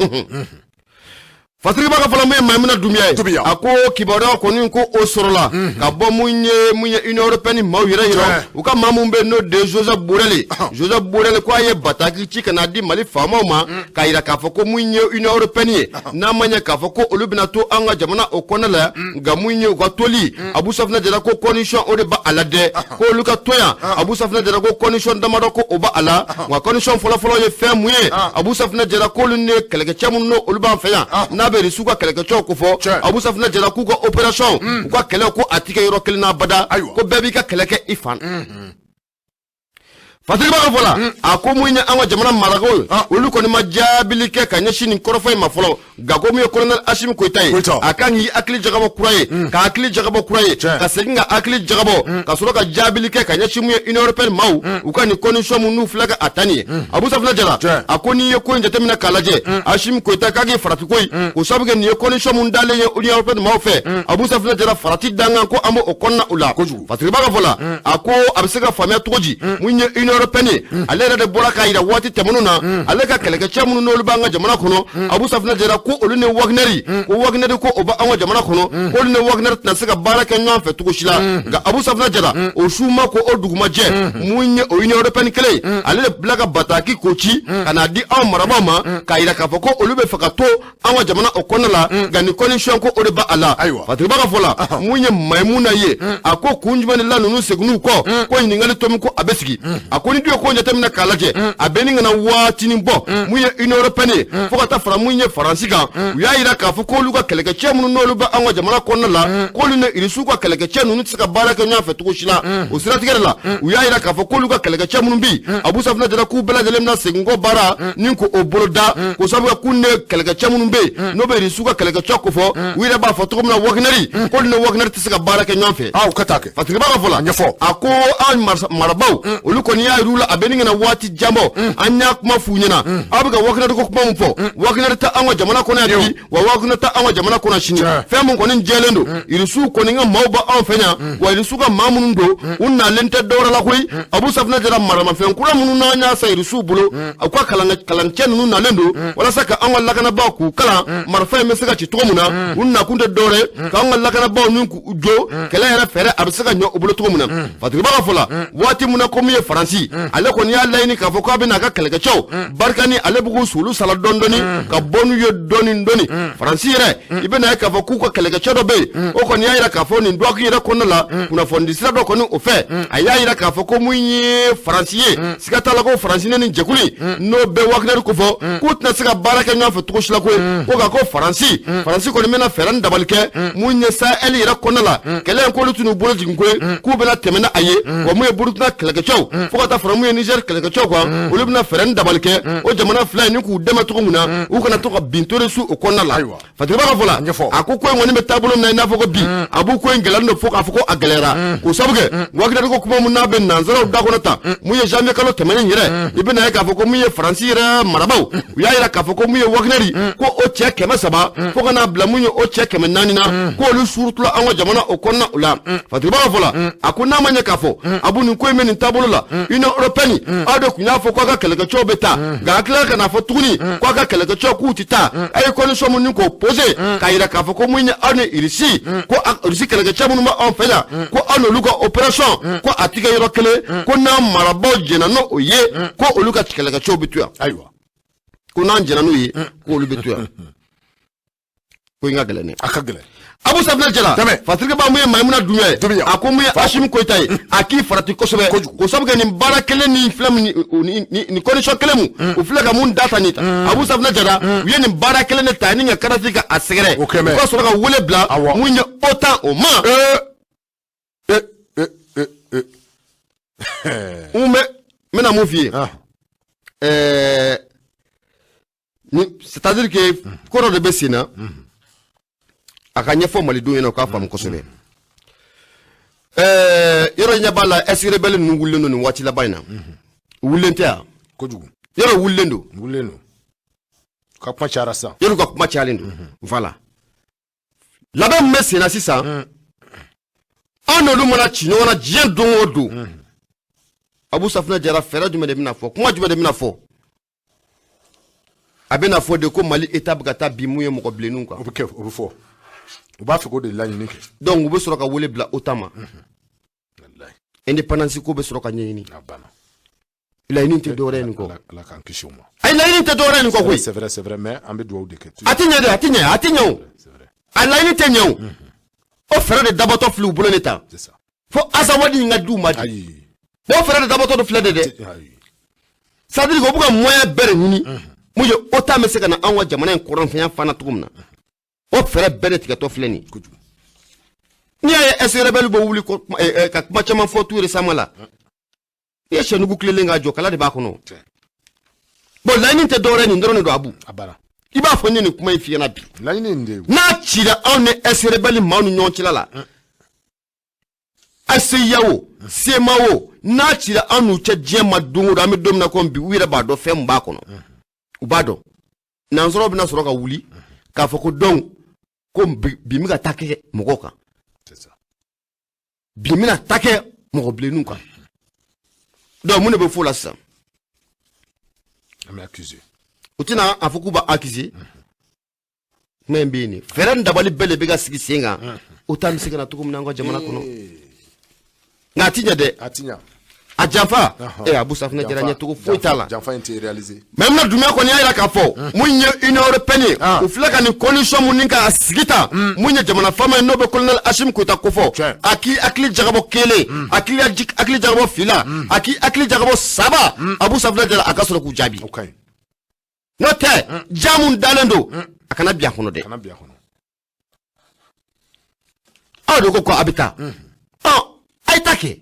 Fasiriba ka fɔ la, mun ye Maimuna Dunbiya ye, Dunbiya. a ko kibaruya kɔni ko o sɔrɔla ka bɔ mun ye Union européenne maaw yɛrɛ yɛrɛ, u ka maa mun bɛ yen, n'o de ye Joseph Borrell. Joseph Borrell ko a ye bataki ci ka na di Mali faamaw ma, k'a yira k'a fɔ ko mun ye Union européenne ye, n'a ma ɲɛ k'a fɔ ko olu bɛna to an ka jamana o kɔnɔna la, nka mun ye u ka toli, Abu Safinɛ Jara ko condition o de b'a la dɛ, ko olu ka to yan. Abu Safinɛ Jara ko condition damadɔ ko o b'a la, nka condition fɔlɔfɔlɔ ye fɛn mun ye? Abu Safinɛ Jara k'olu ni kɛlɛkɛcɛ minnu n'o olu b'an fɛ yan, n'a bɛ Irisiw ka kɛlɛkɛcɛw ko fɔ, Abu Safinɛ Jara k'u ka opération, u ka kɛlɛ, ko a ti kɛ yɔrɔ kelen na abada, ko bɛɛ b'i ka kɛlɛ kɛ i fan. Fasiriba ka fɔ la, a ko mun ye an ka jamana marakaw ye, olu kɔni ma jaabili kɛ ka ɲɛsin nin kɔrɔfɔ in ma fɔlɔ. Nka ko mun ye colonel Asimi Goyita ye, Goyita. a kan k'i hakili jagabɔ kura ye, ka hakili jagabɔ kura ye, ka segin ka hakili jagabɔ, ka sɔrɔ ka jaabili kɛ ka ɲɛsin mun ye Union européenne maaw, u ka nin condition mun n'u filɛ ka a ta nin ye. Abu Safinɛ Jara, a ko n'i ye ko in jateminɛ k'a lajɛ, Asimi Goyita k'a k'i farati koyi, k'o sababu kɛ nin ye condition mun dalen ye Union européenne maaw fɛ. Abu Safinɛ Jara, farati dankan ko an b'o kɔnɔna o la. Fasiriba ka fɔ la, a ko a bɛ se ka faamuya cogo di? Mun ye Union européenne ye, ale yɛrɛ de bɔra k'a yira waati tɛmɛnenw na, ale ka kɛlɛkɛcɛ minnu n'olu b'an ka jamana kɔnɔ, Abu Safinɛ Jara ko olu ni Wagner, ko Wagner ko o b'an ka jamana kɔnɔ, k'olu ni Wagner tɛna se ka baara kɛ ɲɔgɔn fɛ cogo si la. Nka Abu Safinɛ Jara, o su ma ko o dugu ma jɛ, mun ye o Union européenne kelen ye, ale de bila ka bataki k'o ci ka n'a di anw marabaaw ma, k'a yira k'a fɔ ko olu bɛ fɛ ka to an ka jamana o kɔnɔna la, nka nin condition ko o de b'a la. Fasiriba ka fɔ la, mun ye Maimuna ye, a ko kun jumɛn de la ninnu seginn'u kɔ? Ko ɲininkali tomi ko a bɛ sigi. A ko ni du ye ko jateminɛ k'a lajɛ, a bɛ ni kana waatinin bɔ, mun ye Union européenne ye, fo ka taa fara mun ye Faransi kan, u y'a yira k'a fɔ k'olu ka kɛlɛkɛcɛ minnu n'olu bɛ an ka jamana kɔnɔna la, k'olu ni Irisiw ka kɛlɛkɛcɛ ninnu tɛ se ka baara kɛ ɲɔgɔn fɛ cogo si la. O siratigɛ de la, u y'a yira k'a fɔ k'olu ka kɛlɛkɛcɛ minnu bɛ yen, Abu Safinɛ Jara k'u bɛɛ lajɛlen bɛna segin kɔ baara ni k'o boloda, k'o sababu kɛ k'u ni kɛlɛkɛcɛ minnu bɛ yen, n'o bɛ Irisiw ka kɛlɛkɛcɛ kofɔ, u yɛrɛ b'a fɔ cogo min na Wagner, k'olu ni Wagner tɛ se ka baara kɛ ɲɔgɔn fɛ. Ah, u ka taa kɛ. Fasiriba ka fɔ la, Ɲɛfɔ. a ko an marabaaw, olu kɔni y'a yir'u la, a bɛ ni kana waati jan bɔ, an y'a kuma f'u ɲɛna, aw bɛ ka Wagner ko kuma mun fɔ, Wagner tɛ an ka jamana kɔnɔ yan bi, wa Wagner tɛ an ka jamana kɔnɔ sini. Fɛn mun kɔni jɛlen don, Irisiw kɔni ka maaw bɛ anw fɛ yan, wa Irisiw ka maa minnu don, u nalen tɛ dɔwɛrɛ la koyi, Abu Safinɛ Jara, maramafɛn kura minnu n'an y'a san Irisiw bolo, u ka kalancɛ ninnu nalen don walasa ka an ka lakanabaaw k'u kalan marifa in bɛ se ka ci cogo min na. U nakun tɛ dɔwɛrɛ ye k'an ka lakanabaaw ni k'u jɔ kɛlɛ yɛrɛ fɛɛrɛ a bɛ se ka ɲɛ u bolo cogo min na. Fasiriba ka fɔ la, waati min na ko min ye Faransi, ale kɔni y'a laɲini k'a fɔ k'a bɛna a ka kɛlɛkɛcɛw barikani, ale bɛ k'u sulu sala dɔɔni dɔɔni ka bɔ n'u ye dɔɔni dɔɔni. Faransi yɛrɛ, i bɛna ye k'a fɔ k'u ka kɛlɛkɛcɛ dɔ bɛ yen, o kɔni y'a yira k'a fɔ nin dɔgɔkun yɛrɛ kɔnɔna la, kunnafoni sira dɔ kɔni o fɛ, a y'a yira k'a fɔ ko mun ye Faransi ye, siga t'a la ko Faransi ne ni jɛkulu in n'o bɛ Wagner kofɔ, k'u tɛna se ka baara kɛ ɲɔgɔn fɛ cogo si la koyi. Ko nka ko Faransi kɔni bɛna fɛɛrɛ ni dabali kɛ mun ye Sahel yɛrɛ kɔnɔna la, kɛlɛ in k'olu tɛn'u bolo jigin koyi, k'u bɛna tɛmɛ n'a ye, wa mun ye Burukina kɛlɛkɛcɛw, fo ka taa fara mun ye Niger kɛlɛkɛcɛw kan, olu bɛna fɛɛrɛ ni dabali kɛ o jamana fila in ni k'u dɛmɛ cogo min na, u kana to ka bin terroriste o kɔnɔna la. Fasiriba ka fɔ la, a ko ko in kɔni bɛ taabolo min na, i n'a fɔ ko bi a b'u ko in gɛlɛyalen don fo k'a fɔ ko a gɛlɛyara, k'o sababu kɛ Wagner ko kuma mun n'a bɛ nanzaraw da kɔnɔ tan. Mun ye janvier kalo tɛmɛnen yɛrɛ, i bɛna ye k'a fɔ ko mun ye Faransi yɛrɛ marabaaw, u y'a yira k'a fɔ ko mun ye Wagner, ko o cɛ 300 fo ka n'a bila mun ye o cɛ 400 na, k'olu surutula an ka jamana o kɔnɔna o la. Fasiriba ka fɔ la, a ko n'a ma ɲɛ k'a fɔ a bu nin ko in bɛ nin taabolo la, Union européenne, aw de tun y'a fɔ k'a ka kɛlɛkɛcɛw bɛ taa, nka a tilala ka n'a fɔ tuguni k'a ka kɛlɛkɛcɛw k'u tɛ taa. A ye condition mun ni k'o posé k'a yira k'a fɔ ko mun ye aw ni Irisi, ko Irisi kɛlɛkɛcɛ minnu bɛ anw fɛ yan, ko aw n'olu ka opération ko a ti kɛ yɔrɔ kelen, ko n'an marabaaw jɛnna n'o o ye, ko olu ka kɛlɛkɛcɛw bɛ to yan. Ko n'an jɛnna n'u ye, ko olu bɛ to yan. Ko in ka gɛlɛn dɛ. A ka gɛlɛn. Abu Safinɛ Jara, Fasiriba, mun ye Maimuna Dunbiya ye, a ko mun ye Asimi Goyita ye, a k'i farati kosɛbɛ, k'o sababu kɛ nin baara kelen ni filɛ mun nin condition kelen mun u filɛ ka mun da ta nin ta. Abu Safinɛ Jara, u ye nin baara kelen de ta ni ka Kadafi ka a sɛgɛrɛ, u ka sɔrɔ ka wele bila mun ye OTAN o ma. N bɛ n bɛna mun f'i ye, ni c'est à dire que ko dɔ de bɛ sen na, a ka ɲɛfɔ malidenw ɲɛna, u k'a faamu kosɛbɛ. Yɔrɔ ɲɛ b'a la, ex-rebelle ninnu wulilen don nin waati laban in na. U wulilen tɛ yan? Kojugu. Yɔrɔ wulilen don. Wulilen don, ka kuma cayara sisan. Yɔrɔ ka kuma cayalen don. Voilà, labɛn min bɛ sen na sisan, an n'olu mana ci ɲɔgɔn na diɲɛ don o don, Abu Safunɛ Jara, fɛɛrɛ jumɛn de bɛna fɔ, kuma jumɛn de bɛna fɔ? A bɛna fɔ de ko Mali État bɛ ka taa bin mun ye mɔgɔ bilenninw kan. O bɛ kɛ, o bɛ fɔ, u b'a fɛ k'o de laɲini kɛ. Donc u bɛ sɔrɔ ka wele bila OTAN ma. Walayi. Indépendance ko bɛ sɔrɔ ka ɲɛɲini. A banna. Laɲini tɛ dɔwɛrɛ ye nin kɔ. Ala k'an kisi o ma. Ayi, laɲini tɛ dɔwɛrɛ ye nin kɔ koyi. C'est vrai, c'est vrai, mais an bɛ dugawu de kɛ. A tɛ ɲɛ dɛ, a tɛ ɲɛ, a tɛ ɲɛ o. C'est vrai. A laɲini tɛ ɲɛ o. O fɛɛrɛ de dabɔtɔ filɛ u bolo ne ta C'est ça. fo Azawadi in ka di u ma de. Ayi. O fɛɛrɛ de dabɔtɔ dɔ filɛ de dɛ. Ayi. C'est à dire que u bɛ ka moyen bɛɛ de ɲini mun ye OTAN bɛ se ka na anw ka jamana in kɔrɔnfɛnya fana cogo min na. O fɛɛrɛ bɛɛ de tigɛtɔ filɛ nin ye. Kojugu. N'i y'a ye ex-rebelle bɛ wuli ka kuma caman fɔ tout récemment la, n'i ye sɛnugu tilenlen k'a jɔ, kala de b'a kɔnɔ. Tiɲɛ. Bon, laɲini tɛ dɔwɛrɛ ye, nin dɔrɔn de don, Abu. A banna. I b'a fɔ n ye nin kuma in f'i ɲɛna bi. Laɲini in de ye. N'a cira anw ni ex-rebelle maaw ni ɲɔgɔn cɛla la, ACIA o, CMA o, n'a cira an n'u cɛ diɲɛ ma don o don, an bɛ don min na komi bi, u yɛrɛ b'a dɔn fɛn min b'a kɔnɔ, u b'a dɔn. Nansaraw bɛna sɔrɔ ka wuli k'a fɔ ko donc ko bi bɛ ka taa kɛ mɔgɔw kan. C'est ça. Bi bɛna ta kɛ mɔgɔ bilenninw kan. Donc mun de bɛ fɔ o la sisan? An bɛ accuser. U tɛna a fɔ k'u b'a accuser. Kuma in bɛ yen de, fɛɛrɛ ni dabali bɛɛ de bɛ ka sigi sen kan, OTAN bɛ se ka na cogo min na an ka jamana kɔnɔ. Nka a ti ɲɛ dɛ. A ti ɲa. A janfa, Abu Safunɛ Jara, ɲɛcogo foyi t'a la. Janfa in tɛ réaliser. Maïmouna Doumbia kɔni y'a yira k'a fɔ mun ye Union européenne ye, u filɛ ka nin condition mun ni k'a sigi ta mun ye jamana faama ye, n'o bɛ colonel Assimi Goïta kofɔ, a k'i hakili jagabɔ kelen, a k'i hakili jagabɔ fila, a k'i hakili jagabɔ saba, Abu Safunɛ Jara, a ka sɔrɔ k'u jaabi. O ka ɲi. N'o tɛ, ja mun dalen don, a kana bin a kɔnɔ dɛ. Kana bin a kɔnɔ. Aw de ko a bɛ taa, ɔ a ye taa kɛ.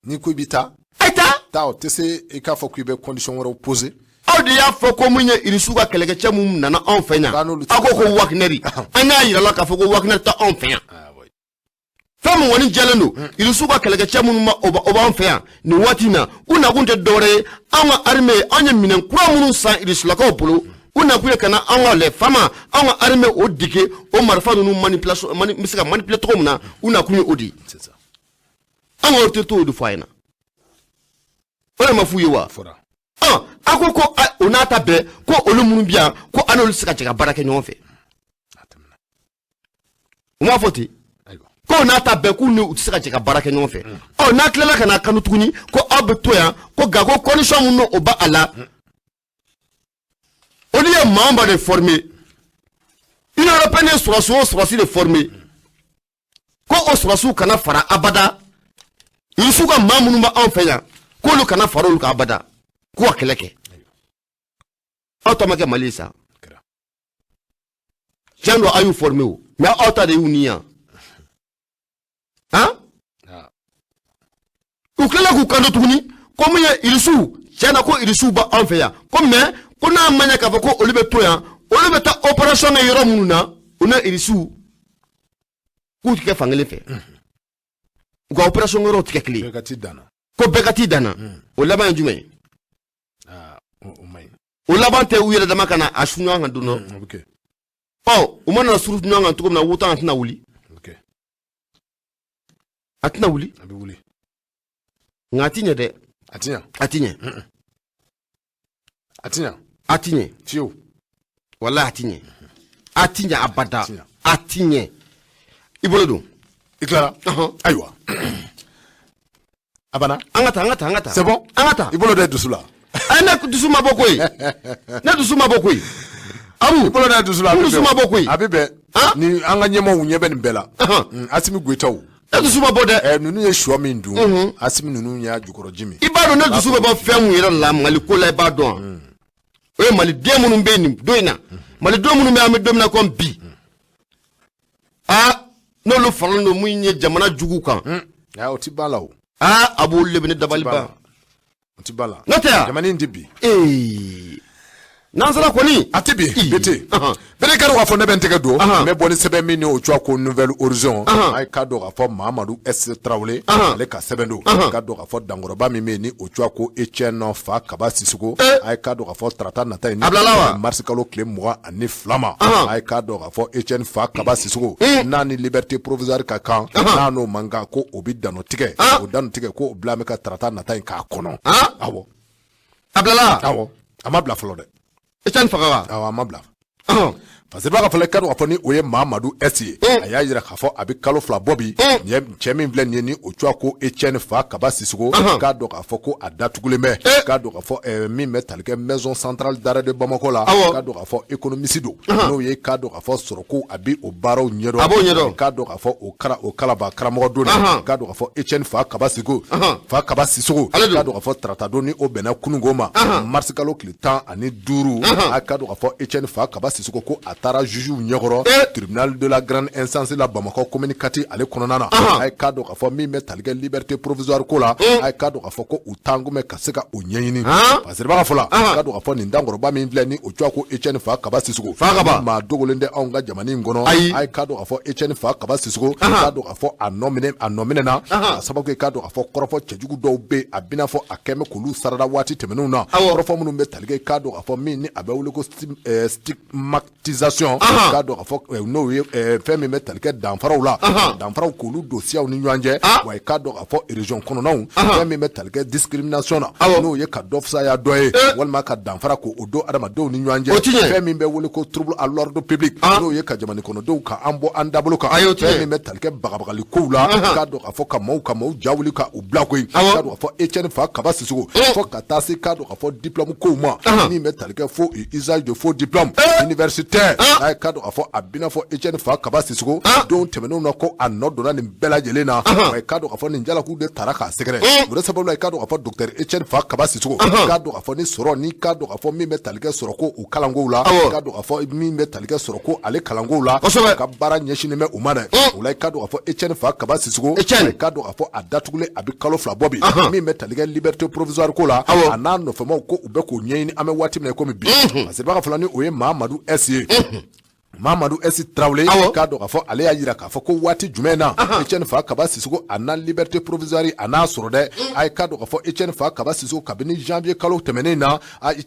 N'i ko i bɛ taa. A ye taa. Taa, o tɛ se i k'a fɔ k'i bɛ condition wɛrɛw poser. Aw de y'a fɔ ko mun ye Irisiw ka kɛlɛkɛcɛ mun nana anw fɛ yan, K'an n'olu tɛ aw ko Wagner, an y'a yira la k'a fɔ ko Wagner tɛ anw fɛ yan. Ah oui. Fɛn min kɔni jɛlen don, Irisiw ka kɛlɛkɛcɛ minnu ma o b'an fɛ yan nin waati in na, u nakun tɛ dɔwɛrɛ ye, anw ka armée, anw ye minɛn kura minnu san Irisilakaw bolo, u nakun ye ka na anw ka les FAMa, anw ka armée o dege o marifa ninnu manipulation mani bɛ se ka manipuler cogo min na, u nakun ye o de ye. C'est ça. An ka autorité y'o de fɔ a ɲɛna, o de ma f'u ye wa? Fɔra. A ko o n'a ta bɛɛ, ko olu minnu bɛ yan, ko an n'olu tɛ se ka jɛ ka baara kɛ ɲɔgɔn fɛ. A tɛmɛna. U m'a fɔ ten? Ayiwa. Ko n'a ta bɛɛ, k'u ni u tɛ se ka jɛ ka baara kɛ ɲɔgɔn fɛ. Ɔ n'a tilala ka na kanu tuguni ko aw bɛ to yan, ko nka ko condition mun n'o b'a la, olu ye maa o maa de former, Union européenne ye sɔrɔsi o sɔrɔsi de former, ko o sɔrɔsiw kana fara abada Irisiw ka maa minnu bɛ anw fɛ yan, k'olu kana fara olu kan abada, k'u ka kɛlɛ kɛ. Aw ta ma kɛ Mali ye sa. Kɛra. Tiɲɛ don, aw y'u former o, mais aw ta de y'u ni yan han. Ah. U tilala k'u kanto tuguni ko mun ye Irisiw, tiɲɛ na ko Irisiw bɛ anw fɛ yan, ko mais ko n'a ma ɲɛ k'a fɔ ko olu bɛ to yan, olu bɛ taa opération kɛ yɔrɔ minnu na, u ni Irisiw k'u tɛ kɛ fankelen fɛ, u ka opération yɔrɔw tɛ kɛ kelen ye. Bɛɛ ka t'i dan na. Ko bɛɛ ka t'i dan na. O laban ye jumɛn ye? Ah, o man ɲi. O laban tɛ u yɛrɛ dama ka na a su ɲɔgɔn kan don dɔ? O bɛ kɛ. Ɔ u mana suru ɲɔgɔn kan cogo min na, wotan a tɛna wuli. O bɛ kɛ. A tɛna wuli. A bɛ wuli. Nka a ti ɲɛ dɛ. A ti ɲa. A ti ɲɛ. A ti ɲa. A ti ɲɛ. Fiyewu. Walahi a ti ɲɛ, a ti ɲɛ abada. A ti ɲɛ. A ti ɲɛ. I bolo don. I tilara? Ɔhɔn. Ayiwa. A banna. An ka taa, an ka taa, an ka taa. C'est bon? An ka taa. I bolo da i dusu la. Ayi, ne dusu ma bɔ koyi, ne dusu ma bɔ koyi, Abu. I bolo da i dusu la. A N bɛ dusu bɛn. ma bɔ koyi. A bɛ bɛn. Han? Ni an ka ɲɛmaaw ɲɛ bɛ nin bɛɛ la. Asimi Goyitaw. Ne dusu ma bɔ dɛ. Ninnu ye sɔ min dun. Asimi ninnu y'a jukɔrɔji min. I b'a dɔn ne dusu bɛ bɔ fɛn mun yɛrɛ la Mali ko la, i b'a dɔn wa? O ye maliden minnu bɛ nin don in na, maliden minnu bɛ an bɛ don min na komi bi, aa n'olu faralen don mun ye jamana jugu kan. O ti ban la o. Aa a b'olu de bɛ ne dabali ban. O ti ban la. N'o tɛ yan. Jamana in tɛ bi. Ee. Nansara kɔni a tɛ bin bete bere ka dɔn k'a fɔ ne bɛ n tɛgɛ don n bɛ bɔ ni sɛbɛn min ni o tɔgɔ ko Nouvel Horizon. A ye k'a dɔn k'a fɔ Mamadu S Tarawele, ale ka sɛbɛn don. K'a dɔn k'a fɔ dankɔrɔba min bɛ yen ni o tɔgɔ ko Etienne Fakaba Sisoko, a ye k'a dɔn k'a fɔ tarata nata in, mars kalo tile 22 ma, a ye k'a dɔn k'a fɔ Etienne Fakaba Sisoko n'a ni liberté provisoire ka kan, n'a n'o man kan, ko o bɛ danɔ tigɛ, o danɔ tigɛ ko o bila bɛ ka tarata nata in k'a kɔnɔ. Awɔ. A bilala? Awɔ, a ma bila fɔlɔ dɛ. Etienne Fakaba. Awɔ, a ma bila. Fasiriba ka fɔlɔ, k'a dɔn k'a fɔ ni o ye Mamadu S ye, a y'a jira k'a fɔ a bɛ kalo 2 bɔ bi, nin cɛ min filɛ nin ye ni o tɔgɔ ko Etienne Fakaba Sisoko, k'a dɔn k'a fɔ ko a datugulen bɛ, k'a dɔn k'a fɔ min bɛ tali kɛ maison centrale d'arrêt de Bamako la, k'a dɔn k'a fɔ économiste don, n'o ye k'a dɔn k'a fɔ sɔrɔko a bɛ o baaraw ɲɛdɔn, a b'o ɲɛdɔn, k'a dɔn k'a fɔ o kara o kalaba karamɔgɔ don dɛ, k'a dɔn k'a fɔ Etienne Fakaba Sisoko, Fakaba Sisoko, k'a dɔn k'a fɔ tarata don ni o bɛnna kununko ma, mars kalo tile 15, a k'a dɔn k'a fɔ Etienne Fakaba Sisoko ko a taara jugew ɲɛkɔrɔ tribunal de la grande instance la Bamakɔ commune 4 ale kɔnɔna na. A ye k'a dɔn k'a fɔ min bɛ tali kɛ liberté provisoire ko la, a ye k'a dɔn k'a fɔ ko u tankun bɛ ka se ka o ɲɛɲini. Fasiriba ka fɔ la, k'a dɔn k'a fɔ nin dankɔrɔba min filɛ ni o tɔgɔ ko Etienne Fakaba Sisoko, Fakaba maa dogolen tɛ anw ka jamana in kɔnɔ. A ye k'a dɔn k'a fɔ Etienne Fakaba Sisoko, k'a dɔn k'a fɔ a nɔ minɛ, a nɔ minɛna k'a sababu kɛ k'a dɔn k'a fɔ kɔrɔfɔ cɛjugu dɔw bɛ, a bɛna fɔ a kɛn bɛ k'olu sarada waati tɛmɛnenw na, kɔrɔfɔ minnu bɛ tali kɛ k'a dɔn k'a fɔ min ni a bɛ wele ko stigmatisation, k'a dɔn k'a fɔ n'o ye fɛn min bɛ tali kɛ danfaraw la, danfaraw k'olu don siyaw ni ɲɔgɔn cɛ, wa k'a dɔn k'a fɔ région kɔnɔnaw, fɛn min bɛ tali kɛ discrimination na, n'o ye ka dɔ fisaya dɔ ye walima ka danfara k'o don adamadenw ni ɲɔgɔn cɛ, fɛn min bɛ wele ko trouble à l'ordre public, n'o ye ka jamana kɔnɔdenw ka an bɔ an dabolo kan, fɛn min bɛ tali kɛ bagabagali kow la, k'a dɔn k'a fɔ ka maaw ja wuli ka u bila koyi, k'a dɔn k'a fɔ Etienne Fakaba Sisoko, fo ka taa se k'a dɔn k'a fɔ diplôme kow ma, min bɛ tali kɛ faux usage de faux diplôme universitaire. A ye k'a dɔn k'a fɔ a bɛna fɔ Etienne Fakaba Sisoko don tɛmɛnenw na ko a nɔ donna nin bɛɛ lajɛlen na, wa k'a dɔn k'a fɔ nin jalakiw de taara k'a sɛgɛrɛ. O de sababu la, k'a dɔn k'a fɔ docteur Etienne Fakaba Sisoko, k'a dɔn k'a fɔ ni sɔrɔ ni k'a dɔn k'a fɔ min bɛ tali kɛ sɔrɔ ko o kalankow la, k'a dɔn k'a fɔ min bɛ tali kɛ sɔrɔ ko ale kalankow la, ka baara ɲɛsinnen bɛ o ma dɛ. O la, k'a dɔn k'a fɔ Etienne Fakaba Sisoko, k'a dɔn k'a fɔ a datugulen a bɛ kalo 2 bɔ bi, min bɛ tali kɛ liberté provisoire ko la, a n'a nɔfɛmaw ko u bɛ k'o ɲɛɲini an bɛ waati min na komi bi. Fasiriba ka fɔ la, ni o ye Mamadu S ye, Mamadu S Tarawele, k'a dɔn k'a fɔ ale y'a jira k'a fɔ ko waati jumɛn na Etienne Fakaba Sisoko a na liberté provisoire a n'a sɔrɔ dɛ. A ye k'a dɔn k'a fɔ Etienne Fakaba Sisoko, kabini janvier kalo tɛmɛnen na,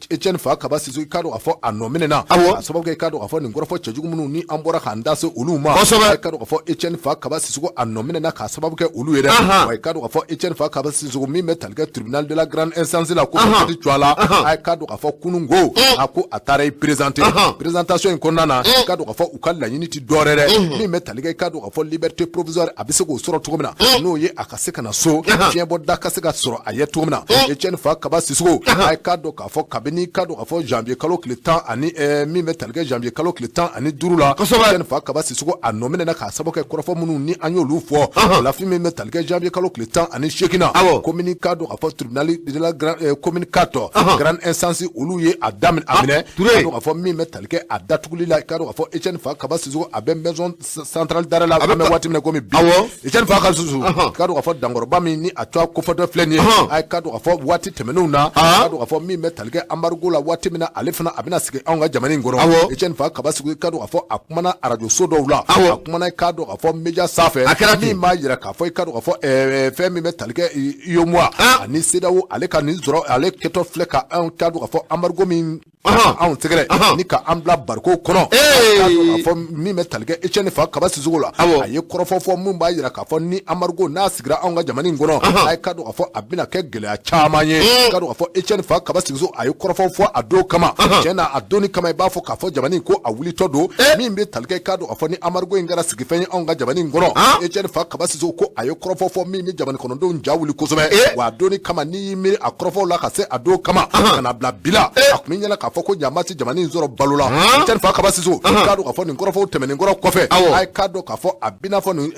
Etienne Fakaba Sisoko, k'a dɔn k'a fɔ a nɔ minɛna a sababu kɛ k'a dɔn k'a fɔ nin kɔrɔfɔ cɛjugu minnu ni an bɔra k'an da se olu ma. A ye k'a dɔn k'a fɔ Etienne Fakaba Sisoko a nɔ minɛna k'a sababu kɛ olu ye dɛ. Wa k'a dɔn k'a fɔ Etienne Fakaba Sisoko, min bɛ tali kɛ tribunal de la grande instance la ko cogoya la, a ye k'a dɔn k'a fɔ kunun ko a ko a taara i présenter. Présentation in kɔnɔna na, k'a dɔn k'a fɔ u ka laɲini tɛ dɔwɛrɛ dɛ, min bɛ tali kɛ k'a dɔn k'a fɔ liberté provisoire a bɛ se k'o sɔrɔ cogo min na, n'o ye a ka se ka na so, fiɲɛbɔda ka se ka sɔrɔ a ye cogo min na. Etienne Fakaba Sisoko, a ye k'a dɔn k'a fɔ kabini k'a dɔn k'a fɔ janvier kalo tile tan ani min bɛ tali kɛ janvier kalo tile 15 la, Etienne Fakaba Sisoko a nɔ minɛna k'a sababu kɛ kɔrɔfɔ minnu ni an y'olu fɔ o la, fɛn min bɛ tali kɛ janvier kalo tile 18 na, commune k'a dɔn k'a fɔ tribunal de la grande commune 4 grande instance olu ye a daminɛ a minɛ, k'a dɔn k'a fɔ min bɛ tali kɛ a datuguli la, k'a dɔn k'a fɔ Etienne Fakaba Sisoko a bɛ maison centrale d'arrêt la an bɛ waati min na komi bi. Etienne Fakaba Sisoko, k'a dɔn k'a fɔ dankɔrɔba min ni a tɔgɔ kofɔtɔ filɛ nin ye, a ye k'a dɔn k'a fɔ waati tɛmɛnenw na, k'a dɔn k'a fɔ min bɛ tali kɛ embargo la, waati min na ale fana a bɛna sigi anw ka jamana in kɔnɔ, Etienne Fakaba Sisoko, k'a dɔn k'a fɔ a kumana arajo so dɔw la, a kumana k'a dɔn k'a fɔ média sanfɛ, min b'a jira k'a fɔ i k'a dɔn k'a fɔ fɛn min bɛ tali kɛ UEMOA ani CEDEAO, ale ka nin sɔrɔ ale kɛtɔ filɛ ka anw k'a dɔn k'a fɔ embargo min anw sɛgɛrɛ ni ka an bila bariko kɔnɔ, k'a fɔ min bɛ tali kɛ Etienne Fakaba Sisoko la, a ye kɔrɔfɔ fɔ min b'a jira k'a fɔ ni embargo n'a sigira anw ka jamana in kɔnɔ, a ye k'a dɔn k'a fɔ a bɛna kɛ gɛlɛya caman ye. K'a dɔn k'a fɔ Etienne Fakaba Sisoko a ye kɔrɔfɔ fɔ a don kama, tiɲɛ na a donni kama i b'a fɔ k'a fɔ jamana in ko a wulitɔ don, min bɛ tali kɛ k'a dɔn k'a fɔ ni embargo in kɛra sigifɛn ye anw ka jamana in kɔnɔ. Etienne Fakaba Sisoko ko a ye kɔrɔfɔ fɔ min bɛ jamana kɔnɔdenw ja wuli kosɛbɛ, wa a donni kama n'i y'i miiri a kɔrɔfɔw la ka se a don kama ka na bila bi la, a tun bɛ ɲɛna k'a fɔ ko ɲama tɛ jamana in sɔrɔ balo la. Etienne Fakaba Sisoko, k'a dɔn k'a fɔ nin kɔrɔfɔw tɛmɛnen kɔrɔ kɔfɛ, a ye k'a dɔn k'a fɔ a bɛna fɔ nin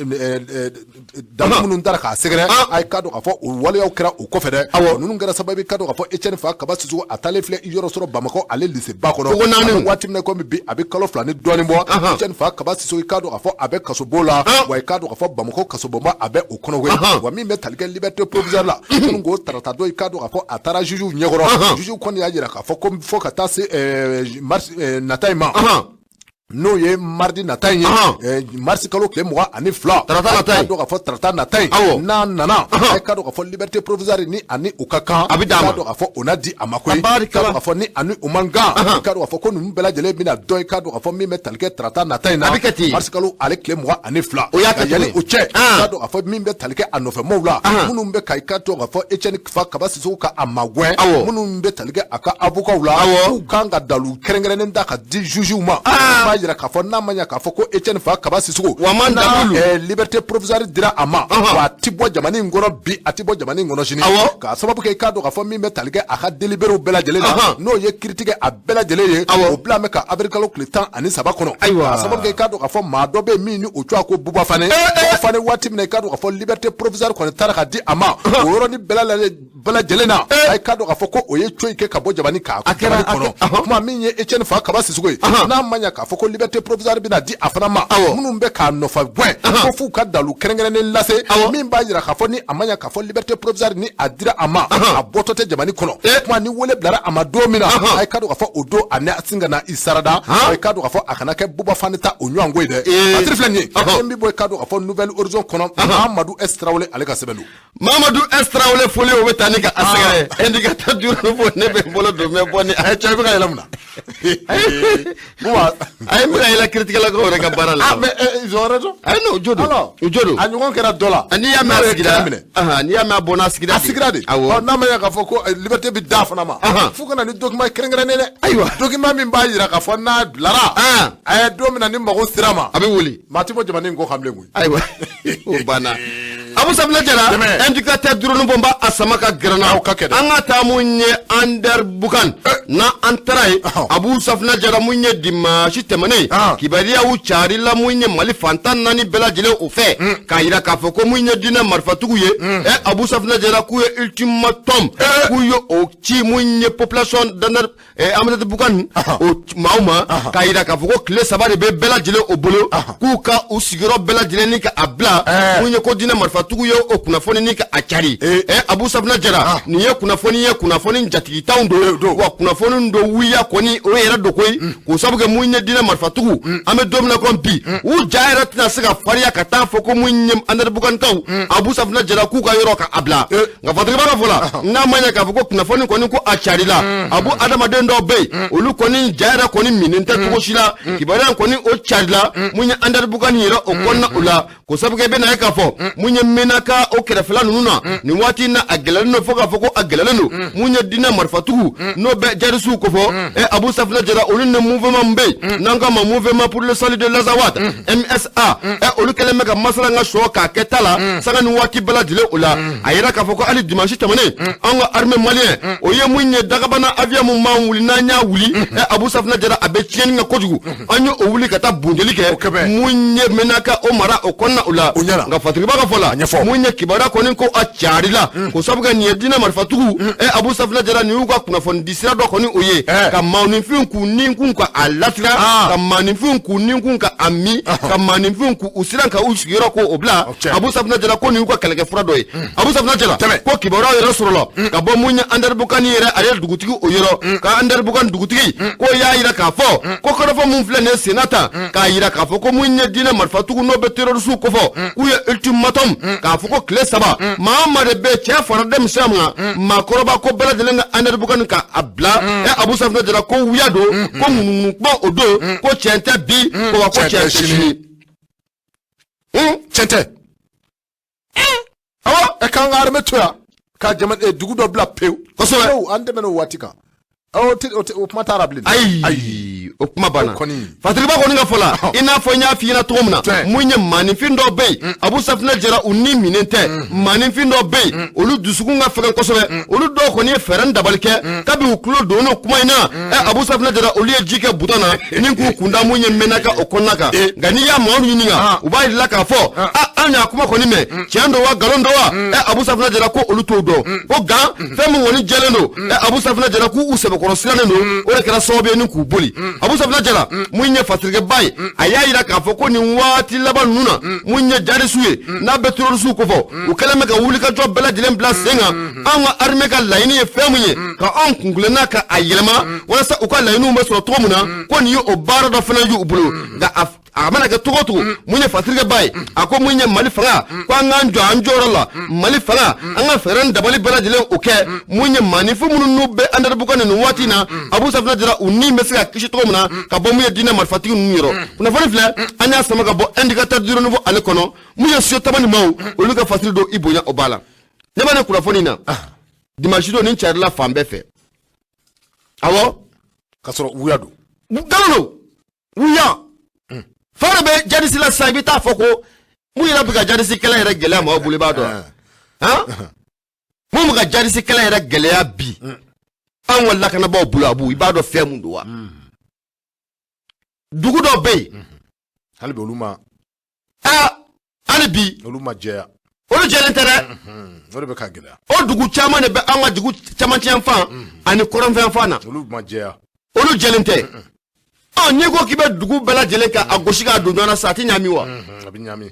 dalu minnu taara k'a sɛgɛrɛ, a ye k'a dɔn k'a fɔ o waleyaw kɛra o kɔfɛ dɛ. Ninnu kɛra sababu ye k'a dɔn k'a fɔ Etienne Fakaba Sisoko a taalen filɛ i yɔrɔ sɔrɔ Bamakɔ ale lycée ba kɔnɔ waati min na komi bi, a bɛ kalo 2 ni dɔɔnin bɔ. Etienne Fakaba Sisoko, k'a dɔn k'a fɔ a bɛ kasobon la, wa i k'a dɔn k'a fɔ Bamakɔ kasobonba a bɛ o kɔnɔ koyi. Wa min bɛ tali kɛ liberté provisoire la, minnu ko tarata don, i k'a dɔn k'a fɔ a taara juge ɲɛkɔrɔ, juge kɔni y'a jira k'a fɔ ko fo ka taa taa se mars nata in ma, n'o ye mardi nata in ye, marisi kalo tile 22, tarata nata in, k'a dɔn k'a fɔ tarata nata in, n'a nana, a k'a dɔn k'a fɔ liberté provisoire ni ani u ka kan, a bɛ d'a ma, k'a dɔn k'a fɔ o na di a ma koyi, k'a dɔn k'a fɔ ni ani u man kan, k'a dɔn k'a fɔ ko ninnu bɛɛ lajɛlen bɛna dɔn, k'a dɔn k'a fɔ min bɛ tali kɛ tarata nata in na, a bɛ kɛ ten, marisi kalo ale tile 22, o y'a kɛ yanni o cɛ, k'a dɔn k'a fɔ min bɛ tali kɛ a nɔfɛmɔgɔw la, minnu bɛ ka i ka dɔn k'a fɔ Etienne Fa Kaba Sisoko ka a magɛn, minnu bɛ tali kɛ a ka avocats la, k'u kan ka dalu kɛrɛnkɛrɛnnen da ka di juges ma, b'a jira k'a fɔ n'a ma ɲɛ k'a fɔ ko Etienne Fa Kaba Sisoko wa man dalu liberté provisoire dira a ma, wa a ti bɔ jamana in kɔnɔ bi, a ti bɔ jamana in kɔnɔ sini, k'a sababu kɛ i k'a dɔn k'a fɔ min bɛ tali kɛ a ka délibéré bɛɛ lajɛlen na, n'o ye kiiritigɛ a bɛɛ lajɛlen ye, o bila mɛ ka avril kalo tile 13 kɔnɔ, k'a sababu kɛ i k'a dɔn k'a fɔ maa dɔ bɛ yen min ni o tɔgɔ ko Buba Fane, Buba Fane waati min na i k'a dɔn k'a fɔ liberté provisoire kɔni taara ka di a ma, o yɔrɔnin bɛɛ lajɛlen na, a k'a dɔn k'a fɔ ko o ye coyi kɛ ka bɔ jamana kɔnɔ, kuma min ye Etienne Fa Kaba Sisoko ye, n'a ma ɲɛ k'a fɔ ko liberté provisoire bɛna di a fana ma, minnu bɛ k'a nɔfɛ gɛn, ko f'u ka dalu kɛrɛnkɛrɛnnen lase min b'a jira k'a fɔ ni a ma ɲɛ k'a fɔ liberté provisoire ni a dira a ma, a bɔtɔ tɛ jamana kɔnɔ, kuma ni wele bilara a ma don min na, a k'a dɔn k'a fɔ o don a n'a sin ka na i sarada, a k'a dɔn k'a fɔ a kana kɛ Buba Fane ta o ɲɔgɔn ko ye dɛ. Patiri filɛ nin ye, fɛn bɛ bɔ i k'a dɔn k'a fɔ Nouvelle Horizon kɔnɔ, Mamadou S Tarawele ale ka sɛbɛn don. Mamadou S Tarawele foli o bɛ taa ni ka a sɛgɛrɛ, indicateur du renouveau ne bɛ n bolo don mɛ bɔ ni. A cɛ i bɛ ka yɛlɛ mun na? A ye n bɛ ka yɛlɛ kiiritigɛlakaw yɛrɛ ka baara la. Ah mais ils ont raison. Ayi non, jo don. O jo don. A ɲɔgɔn kɛra dɔ la. N'i y'a mɛn a sigira, n'i y'a mɛn a bɔnna a sigira. A sigira de. Awɔ. N'a ma ɲɛ k'a fɔ ko liberté bɛ d'a fana ma. F'u ka na ni document kɛrɛnkɛrɛnnen dɛ. Ayiwa. Document min b'a jira k'a fɔ n'a bilara. A ye don min na ni mago sera ma. A bɛ wuli. Maa ti bɔ jamana in kɔ kan bilen koyi. Ayiwa o banna. Abu Safina Jara, indicateur du renouveau b'a a sama ka gɛrɛ na. An ka taa mun ye Anderamboukane n'an an taara yen, Abu Safina Jara mun ye dimanche tɛmɛnen, kibaruyaw carila mun ye Mali fantan naani bɛɛ lajɛlen o fɛ, k'a jira k'a fɔ ko mun ye diinɛ marifatigiw ye, Abu Safina Jara k'u ye ultimatum, k'u ye o ci mun ye population Anderamboukane o maaw ma, k'a jira k'a fɔ ko tile 3 de bɛ bɛɛ lajɛlen o bolo, k'u ka u sigiyɔrɔ bɛɛ lajɛlen ni ka a bila mun ye ko diinɛ marifatigiw ye o kunnafoni ni ka a cari. Abu Safina Jara, nin ye kunnafoni ye, kunnafoni jatigitanw don, wa kunnafoni don wuya kɔni o yɛrɛ don koyi, k'o sababu kɛ mun ye diinɛ marifatigiw, an bɛ don min na komi bi, u ja yɛrɛ tɛna se ka farinya ka taa fɔ ko mun ye Anderamboukane Abu Safina Jara k'u ka yɔrɔ ka a bila. Nka Fatigi b'a fɔ la, n'a ma ɲɛ k'a fɔ ko kunnafoni kɔni ko a carila, Abu adamaden dɔw bɛ yen, olu kɔni ja yɛrɛ kɔni minen tɛ cogo si la, kibaruya kɔni o carila mun ye Anderamboukane yɛrɛ o kɔnɔna o la, k'o sababu kɛ i bɛna ye k'a fɔ mun ye Menaka o kɛrɛfɛla ninnu na, nin waati in na a gɛlɛyalen don fo k'a fɔ ko a gɛlɛyalen don, mun ye diinɛ marifatigiw n'o bɛ jadisiw kofɔ, Abu Safina Jara olu ni mouvement min bɛ yen n'an k'a ma mouvement pour le salut de l'Azawad MSA, olu kɛlen bɛ ka masala n ka sɔ k'a kɛ ta la sanga ni waati bɛɛ lajɛlen o la. A yira k'a fɔ ko hali dimanche tɛmɛnen, an ka armée malien o ye mun ye dagabana avion mun b'an wuli n'an y'a wuli, Abu Safina Jara a bɛ tiɲɛni kɛ kojugu, an ye o wuli ka taa bundeli kɛ mun ye Menaka o mara o kɔnɔna o la. Nka Fatigi b'a ka fɔ la, mun ye kibaruya kɔni ko a carila, k'o sababu kɛ nin ye diinɛ marifatigiw, Abu Safina Jara nin y'u ka kunnafoni di sira dɔ kɔni o ye, ka maaninfinw k'u ninkun ka a lasiran, ka maaninfinw k'u ninkun ka a min, ka maaninfinw k'u siran ka u sigiyɔrɔ k'o bila. Abu Safina Jara ko nin y'u ka kɛlɛkɛ fura dɔ ye. Abu Safina Jara ko kibaruya yɛrɛ sɔrɔla ka bɔ mun ye Anderamboukane yɛrɛ ale dugutigi o yɔrɔ, ka Anderamboukane dugutigi ko y'a jira k'a fɔ ko kɔrɔfɔ mun filɛ nin ye senna tan, k'a jira k'a fɔ ko mun ye diinɛ marifatigiw n'o bɛ terrorisiw kofɔ, k'u ye ultimatum, k'a fɔ ko tile 3 maa o maa de bɛ cɛ fara denmisɛn ma, maakɔrɔba ko bɛɛ lajɛlen ka Anderamboukane ka a bila. Abu Safina Jara ko wuya don, ko ŋunuŋunu kuma o don, ko tiɲɛ tɛ bi, ko wa ko tiɲɛ tɛ sini. Tiɲɛ tɛ. Awɔ, k'an ka armée to yan ka jamana dugu dɔ bila pewu. Kosɛbɛ. An tɛmɛn'o waati kan. O kuma taara bilen. Ayi, o kuma banna. Fatigi ba kɔni ka fɔ la, i n'a fɔ n y'a f'i ɲɛna cogo min na, mun ye maaninfin dɔw bɛ yen, Abu Safina Jara u ni minen tɛ, maaninfin dɔw bɛ yen, olu dusukun ka fɛgɛn kosɛbɛ, olu dɔw kɔni ye fɛɛrɛ ni dabali kɛ, kabi u tulo don n'o kuma in na, Abu Safina Jara olu ye ji kɛ butɔn na, ni k'u kunda mun ye Menaka o kɔnɔna kan. Nka n'i y'a maaw ɲininka, u b'a yir'i la k'a fɔ, a Anw y'a kuma kɔni mɛn, tiɲɛ don wa, nkalon don wa? Ɛ, Abu Safinɛ Jara ko olu t'o dɔn. Ko gan fɛn min kɔni jɛlen don, ɛ, Abu Safinɛ Jara k'u sɛbɛkɔrɔ sirannen don, o de kɛra sababu ye ni k'u boli. Abu Safinɛ Jara, mun ye fasirikɛba ye, a y'a yira k'a fɔ ko nin waati laban ninnu na, mun ye jadisiw ye n'a bɛ terrorisiw kofɔ, u kɛlen bɛ ka wulikajɔ bɛɛ lajɛlen bila sen kan. Anw ka armée ka laɲini ye fɛn mun ye, ka anw kunkilenna ka a yɛlɛma walasa u ka laɲiniw bɛ sɔrɔ cogo min na, ko nin ye o baara dɔ fana y'u bolo. Nka a mana kɛ cogo o cogo, mun ye fasirikɛba ye, a ko mun ye Mali fanga, ko an k'an jɔ an jɔyɔrɔ la. Mali fanga, an ka fɛɛrɛ ni dabali bɛɛ lajɛlen o kɛ mun ye maaninfin minnu n'u bɛ Anderamboukane nin waati in na, Abu Safinɛ Jara, u ni bɛ se ka kisi cogo min na ka bɔ mun ye diinɛ marifatigi ninnu yɔrɔ. Kunnafoni filɛ, an y'a sama ka bɔ Indicateur du Renouveau ale kɔnɔ. Mun ye Studio Tamani maaw, olu ka fasiri don, i bonya o b'a la. Ne b'a ne kunnafoni na dimanche don nin carila fan bɛɛ fɛ. Awɔ. K'a sɔrɔ wuya don. Nkalon don, wuya fa de bɛ jadisi la sisan. I bɛ taa fɔ ko mun yɛrɛ bɛ ka jadisi kɛlɛ yɛrɛ gɛlɛya maaw bolo, i b'a dɔn han, mun bɛ ka jadisi kɛlɛ yɛrɛ gɛlɛya bi anw ka lakanabaaw bolo, Abu, i b'a dɔn fɛn mun don wa? Dugu dɔ bɛ yen. Hali bi olu ma. Aa, hali bi. Olu ma jɛya. Olu jɛlen tɛ dɛ. O de bɛ ka gɛlɛya. O dugu caman de bɛ an ka dugu camancɛ fan ani kɔrɔnfɛn fan na. Olu ma jɛya. Olu jɛlen tɛ. Ɔ, n'i ko k'i bɛ dugu bɛɛ lajɛlen ka a gosi k'a don ɲɔgɔn na sisan, a tɛ ɲami wa? A bɛ ɲami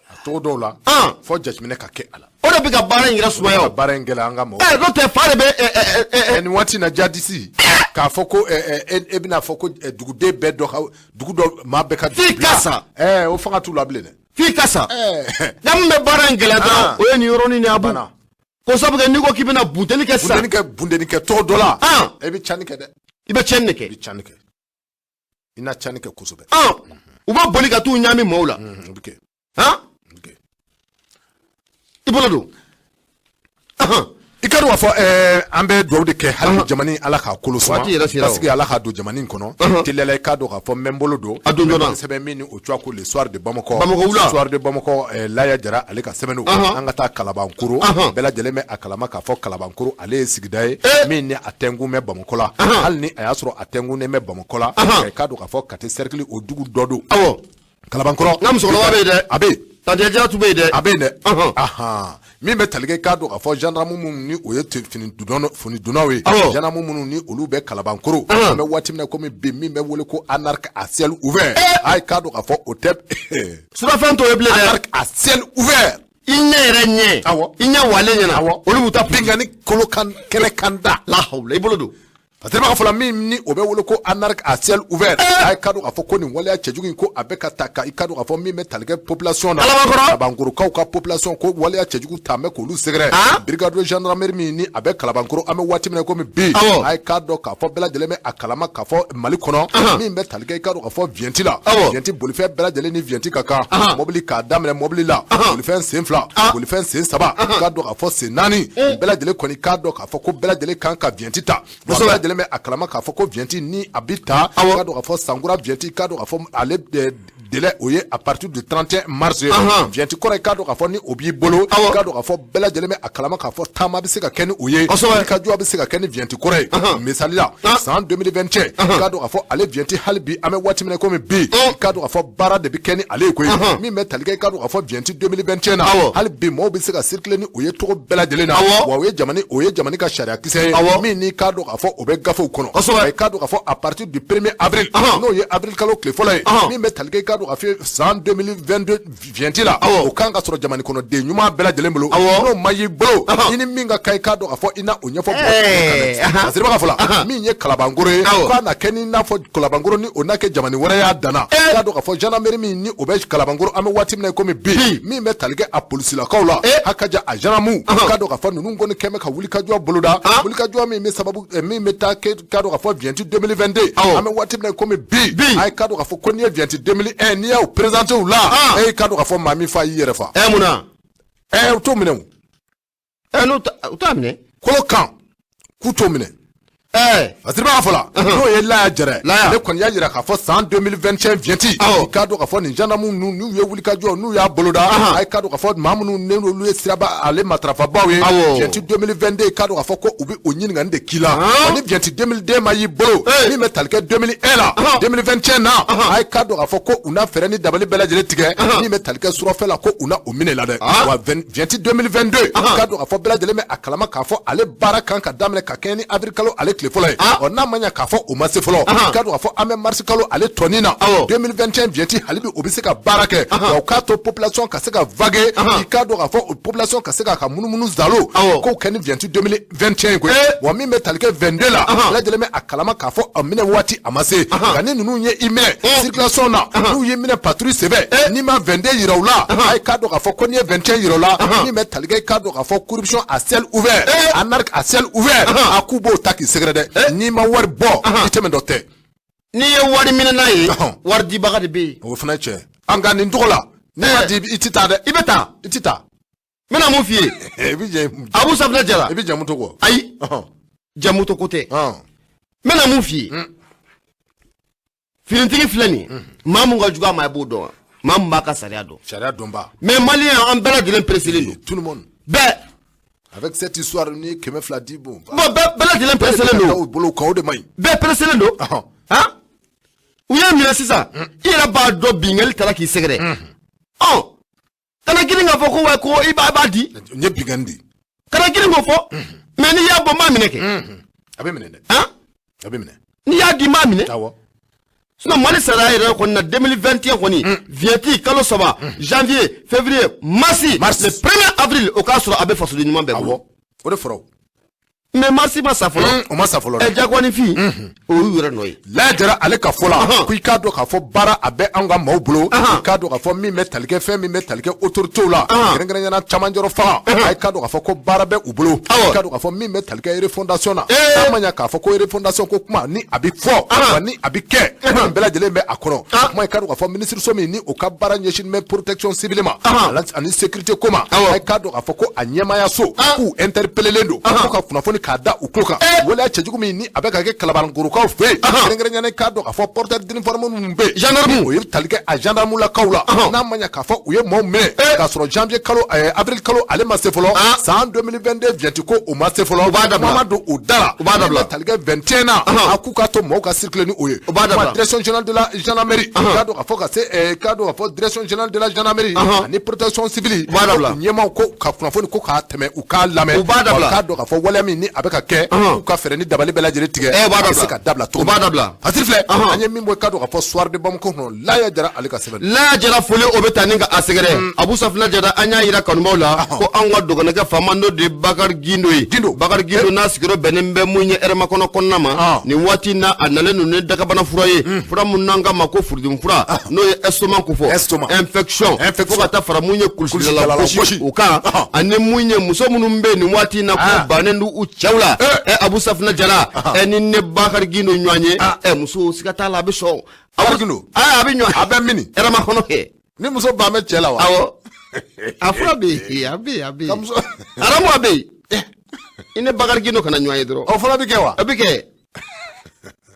a cogo dɔw la. Fɔ jateminɛ ka kɛ a la. O de bɛ ka baara in yɛrɛ sumaya o. Baara in gɛlɛya an ka mɔgɔw. Ɛ, n'o tɛ, fa de bɛ ɛ ɛ. Nin waati in na, jadisi k'a fɔ ko e bɛna fɔ ko duguden bɛɛ dɔ ka dugu dɔ maa bɛɛ ka. F'i ka sa. Ɛ, o fanga t'u la bilen dɛ. F'i ka sa. Nka min bɛ baara in gɛlɛya dɔrɔn, o ye nin yɔrɔnin de ye, Abu. Ko sabu kɛ n'i ko k'i bɛna bunteni kɛ sisan. Bunteni kɛ cogo dɔ la. E bɛ cɛnni kɛ dɛ. I bɛ cɛnni de kɛ. I bɛ cɛnni kɛ. I na cɛnni kɛ kosɛbɛ. U bɛ boli ka t'u ɲami maaw la. O bɛ kɛ. I bolo don. I ka dɔn k'a fɔ an bɛ dugawu de kɛ hali jamana Ala k'a kolo suma, parce que Ala k'a don jamana in kɔnɔ teliyala. I ka dɔn k'a fɔ n bɛ n bolo don a don joona sɛbɛn min ni o tɔgɔ ko Le Soir de Bamako. Bamako wula. Le Soir de Bamako, Laya Jara ale ka sɛbɛn don. An ka taa Kalabankoro. Bɛɛ lajɛlen bɛ a kalama k'a fɔ Kalabankoro ale ye sigida ye min ni a tɛnkun bɛ Bamakɔ la. Hali ni a y'a sɔrɔ a tɛnkunnen bɛ Bamakɔ la, i ka dɔn k'a fɔ Kati cercle o dugu dɔ don. Awɔ. Kalabankɔrɔ. N ka musokɔrɔba bɛ yen dɛ. A bɛ yen. Tante Jatu bɛ yen dɛ. A bɛ yen dɛ. Min bɛ tali kɛ, k'a dɔn k'a fɔ gendarme minnu ni o ye fini donnaw ye, gendarme minnu ni olu bɛ Kalabankoro, an bɛ waati min na komi bi, min bɛ wele ko anarque à ciel ouvert, a ye k'a dɔn k'a fɔ o tɛ. Surafɛn t'o ye bilen dɛ. Anarque à ciel ouvert. I ɲɛ yɛrɛ ɲɛ. Awɔ. I ɲɛ walen ɲɛna. Awɔ. Olu b'u ta binkanni kolo kan kɛnɛ kan da. La hawla, i bolo don. Parce que b'a fɔ la min ni o bɛ wele ko anarque à ciel ouvert, a ye k'a dɔn k'a fɔ ko nin waleya cɛjugu in ko a bɛ ka ta ka i k'a dɔn k'a fɔ min bɛ tali kɛ population na. Kalabankɔrɔ. Kalabankɔrɔkaw ka population ko waleya cɛjugu ta bɛ k'olu sɛgɛrɛ. Brigade de gendarmerie min ni a bɛ Kalabankɔrɔ, an bɛ waati min na komi bi, a ye k'a dɔn k'a fɔ bɛɛ lajɛlen bɛ a kalama k'a fɔ Mali kɔnɔ, min bɛ tali kɛ i k'a dɔn k'a fɔ vignette la. Vignette bolifɛn bɛɛ lajɛlen ni vignette ka kan. Mobili k'a daminɛ mobili la, bolifɛn sen 2, bolifɛn sen 3, k'a dɔn k'a fɔ sen 4, bɛɛ lajɛlen kɔni k'a dɔn k'a fɔ ko bɛɛ lajɛlen kan ka vignette ta. Bɛɛ lajɛlen bɛ a kalama k'a fɔ ko vignette ni a bɛ ta, k'a dɔn k'a fɔ sankura vignette, k'a dɔn k'a fɔ ale délai o ye à partir du 31 mars. Vignette kɔrɔ ye k'a dɔn k'a fɔ ni o b'i bolo, k'a dɔn k'a fɔ bɛɛ lajɛlen bɛ a kalama k'a fɔ taama bɛ se ka kɛ ni o ye, wulikajɔ bɛ se ka kɛ ni vignette kɔrɔ ye. Misali la, san 2021, k'a dɔn k'a fɔ ale vignette hali bi an bɛ waati min na komi bi, k'a dɔn k'a fɔ baara de bɛ kɛ ni ale ye koyi. Min bɛ tali kɛ, k'a dɔn k'a fɔ vignette 2021 na, hali bi maaw bɛ se ka circuler ni o ye cogo bɛɛ lajɛlen na. Wa o ye jamana ka sariya kisɛ ye min ni k'a dɔn k'a fɔ o bɛ gafew kɔnɔ. K'a dɔn k'a fɔ à partir du 1er avril, n'o ye avril kalo tile fɔlɔ ye, min bɛ tali kɛ k'a dɔn k'a fɔ san 2022 vignette la, o kan ka sɔrɔ jamana kɔnɔ den ɲuman bɛɛ lajɛlen bolo. N'o ma y'i bolo, i ni min ka kan, i k'a dɔn k'a fɔ i na o ɲɛfɔ. Parce que b'a fɔ la min ye Kalabankoro ye, k'a na kɛ ni n'a fɔ Kalabankoro ni o n'a kɛ jamana wɛrɛ y'a danna. K'a dɔn k'a fɔ gendarmerie min ni o bɛ Kalabankoro, an bɛ waati min na komi bi, min bɛ tali kɛ a polisilakaw la, a ka ja a gendarme, k'a dɔn k'a fɔ ninnu kɔni kɛn bɛ ka wulikajɔ boloda, wulikajɔ min bɛ sababu min bɛ taa kɛ k'a dɔn k'a fɔ vignette 2022, an bɛ waati min na komi bi, a ye k'a dɔn k'a fɔ ko n'i ye vignette 2001 n'i y'o présenté u la, e k'a dɔn k'a fɔ maa min fa y'i yɛrɛ fa. Ɛ, mun na? Ɛ, u t'o minɛ o. Ɛ, n'u u t'a minɛ. Kolo kan k'u t'o minɛ. Fasiri b'a fɔ la n'o ye Laya Jara ne kɔni y'a jira k'a fɔ san 2021 vignette i k'a dɔn k'a fɔ nin gendarme ninnu n'u ye wulikajɔ n'u y'a boloda a ye k'a dɔn k'a fɔ maa minnu n'olu ye siraba ale matarafabaw ye vignette 2022 i k'a dɔn k'a fɔ ko u bɛ o ɲininkali de k'i la ni vignette 2002 ma y'i bolo min bɛ tali kɛ 2001 la 2021 na a ye k'a dɔn k'a fɔ ko u na fɛɛrɛ ni dabali bɛɛ lajɛlen tigɛ min bɛ tali kɛ surafɛ la ko u na o minɛ la dɛ wa vignette 2022 i k'a dɔn k'a fɔ bɛɛ lajɛlen bɛ a kalama k'a fɔ ale baara kan ka daminɛ ka kɛɲɛ ni avril kalo ale tile fɔlɔ ye ɔ n'a ma ɲɛ k'a fɔ o ma se fɔlɔ i k'a dɔn k'a fɔ an bɛ mars kalo ale tɔnin na 2021 vignette hali bi o bɛ se ka baara kɛ wa o k'a to population ka se ka vaguer i k'a dɔn k'a fɔ population ka se k'a ka munumunu zalo k'o kɛ ni vignette 2021 ye koyi wa min bɛ tali kɛ 22 la bɛɛ lajɛlen bɛ a kalama k'a fɔ a minɛ waati a ma se nka ni ninnu ye i minɛ circulation na n'u y'i minɛ patrouille sɛbɛ n'i ma 22 yira u la a ye k'a dɔn k'a fɔ ko n'i ye 21 yira u la min bɛ tali kɛ i k'a dɔn k'a fɔ corruption à ciel ouvert anarque à ciel ouvert a k'u b'o ta k'i sɛgɛrɛ dɛ n'i ma wari bɔ i tɛmɛ dɔ tɛ n'i ye wari minɛ n'a ye wari dibaga de bɛ yen o fana ye tiɲɛ an ka nin tɔgɔ la n'i ma di i ti taa dɛ i bɛ taa i ti taa n bɛna mun f'i ye i bɛ jɛ Abu Safinɛ Jara i bɛ jamu to kɔ ayi jamu to ko tɛ n bɛna mun f'i ye finitigi filɛ nin ye maa mun ka jugu a ma i b'o dɔn wa maa mun b'a ka sariya dɔn sariya dɔnba mais maliyɛn an bɛɛ lajɛlen pereselen don tout le monde bɛɛ avec cette histoire ni ye 200 di bon bon bɛɛ lajɛlen pereselen don bolo kan o de man ɲi bɛɛ pereselen don han u y'a minɛ sisan i yɛrɛ b'a dɔn binkanni taara k'i sɛgɛrɛ ɔ kana girin k'a fɔ ko wa ko i b'a di n ye binkanni di kana girin k'o fɔ mais n'i y'a bɔ n b'a minɛ kɛ a bɛ minɛ dɛ han a bɛ minɛ n'i y'a di n b'a minɛ awɔ sinon Mali sariya yɛrɛ kɔni na 2021 kɔni vignette kalo 3 janvier février mars le 1er avril o k'a sɔrɔ a bɛ fasoden ɲuman bɛɛ bolo awɔ o de fɔra o mais mars ma sa fɔlɔ o ma sa fɔlɔ dɛ jagoyanifin o y'u yɛrɛ nɔ ye Laya Jara ale ka fɔ la ko i k'a dɔn k'a fɔ baara a bɛ anw ka maaw bolo i k'a dɔn k'a fɔ min bɛ tali kɛ fɛn min bɛ tali kɛ autorités la kɛrɛnkɛrɛnnenya camancɛrɔ fanga a k'a dɔn k'a fɔ ko baara bɛ u bolo i k'a dɔn k'a fɔ min bɛ tali kɛ refondation na n'a ma ɲɛ k'a fɔ ko refondation ko kuma ni a bɛ fɔ wa ni a bɛ kɛ nin bɛɛ lajɛlen bɛ a kɔnɔ kuma i k'a dɔn k'a fɔ minisiriso min ni o ka baara ɲɛsinnen bɛ protection civile ma ani sécurité ko ma a k'a dɔn k'a fɔ ko a ɲɛmaayaso k'u interpellelen don ko ka kunnafoni k'a da u tulo kan waleya cɛjugu min ni a bɛ ka kɛ Kalabankorokaw fɛ yen kɛrɛnkɛrɛnnenya k'a dɔn k'a fɔ porteur d'uniforme minnu bɛ yen gendarme o ye tali kɛ a gendarme lakaw la n'a ma ɲɛ k'a fɔ u ye maaw minɛ k'a sɔrɔ janvier kalo avril kalo ale ma se fɔlɔ san 2022 vignette ko o ma se fɔlɔ u b'a dabila kuma ma don o da la u b'a dabila tali kɛ 21 na a k'u k'a to maaw ka circuler ni o ye u b'a dabila direction générale de la gendarmerie k'a dɔn k'a fɔ ka se k'a dɔn k'a fɔ direction générale de la gendarmerie ani protection civile u b'a dabila ɲɛmaaw ko ka kunnafoni ko k'a tɛmɛ u k'a lamɛn u b'a dabila k'a dɔn k'a fɔ waleya min ni a bɛ ka kɛ u ka fɛɛrɛ ni dabali bɛɛ lajɛlen tigɛ u b'a a bɛ se ka dabila cogo u b'a dabila Fasiri filɛ an ye min bɔ i k'a dɔn k'a fɔ soir de Bamako kɔnɔ Laya Jara ale ka sɛbɛn Laya Jara foli o bɛ taa ni ka a sɛgɛrɛ Abu Safinɛ Jara an y'a yira kanubaw la ko anw ka dɔgɔnɔkɛ faama n'o de ye Bakari Gindo ye Bakari Gindo n'a sigiyɔrɔ bɛnnen bɛ mun ye Hɛrɛmakɔnɔ kɔnɔna ma nin waati na a nalen don ni dagabana fura ye fura mun n'an k'a ma ko furudimi fura n'o ye estomac ko fɔ infection fo ka taa fara mun ye kulusidala gosi o kan ani mun ye muso minnu bɛ nin waati na k'u bannen don u cɛw la Abu Safinɛ Jara ni ne Bakari Gindo ɲɔgɔn ye muso siga t'a la a bɛ sɔn Bakari Gindo a bɛ ɲɔgɔn a bɛ mini Hɛrɛmakɔnɔ kɛ ni muso ban bɛ cɛ la wa awɔ a fura bɛ yen a bɛ yen a bɛ yen aramu a bɛ yen i ne Bakari Gindo kana ɲɔgɔn ye dɔrɔn o fana bɛ kɛ wa a bɛ kɛ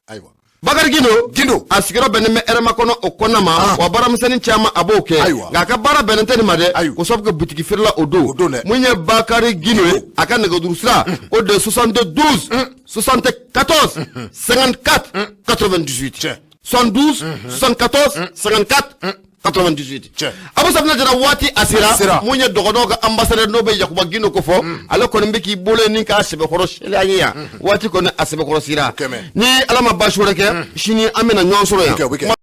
ayiwa Bakari Gindo a sigiyɔrɔ bɛnnen bɛ Hɛrɛmakɔnɔ o kɔnɔna ma wa baaramisɛnnin caman a b'o kɛ nka a ka baara bɛnnen tɛ nin ma dɛ ko sabu kɛ butigi feerela o don mun ye Bakari Gindo ye a ka nɛgɛjuru sira o de ye 72 74 54 98 72 74 54 98 Abu Safinɛ Jara waati a sera mun ye dɔgɔnɔw ka ambassadeur n'o bɛ Yakuba Gindo ko fɔ ale kɔni bɛ k'i bolo ni k'a sɛbɛkɔrɔ seli an ye yan waati kɔni a sɛbɛkɔrɔ sera ni Ala ma baasi wɛrɛ kɛ sini an bɛna ɲɔgɔn sɔrɔ yan.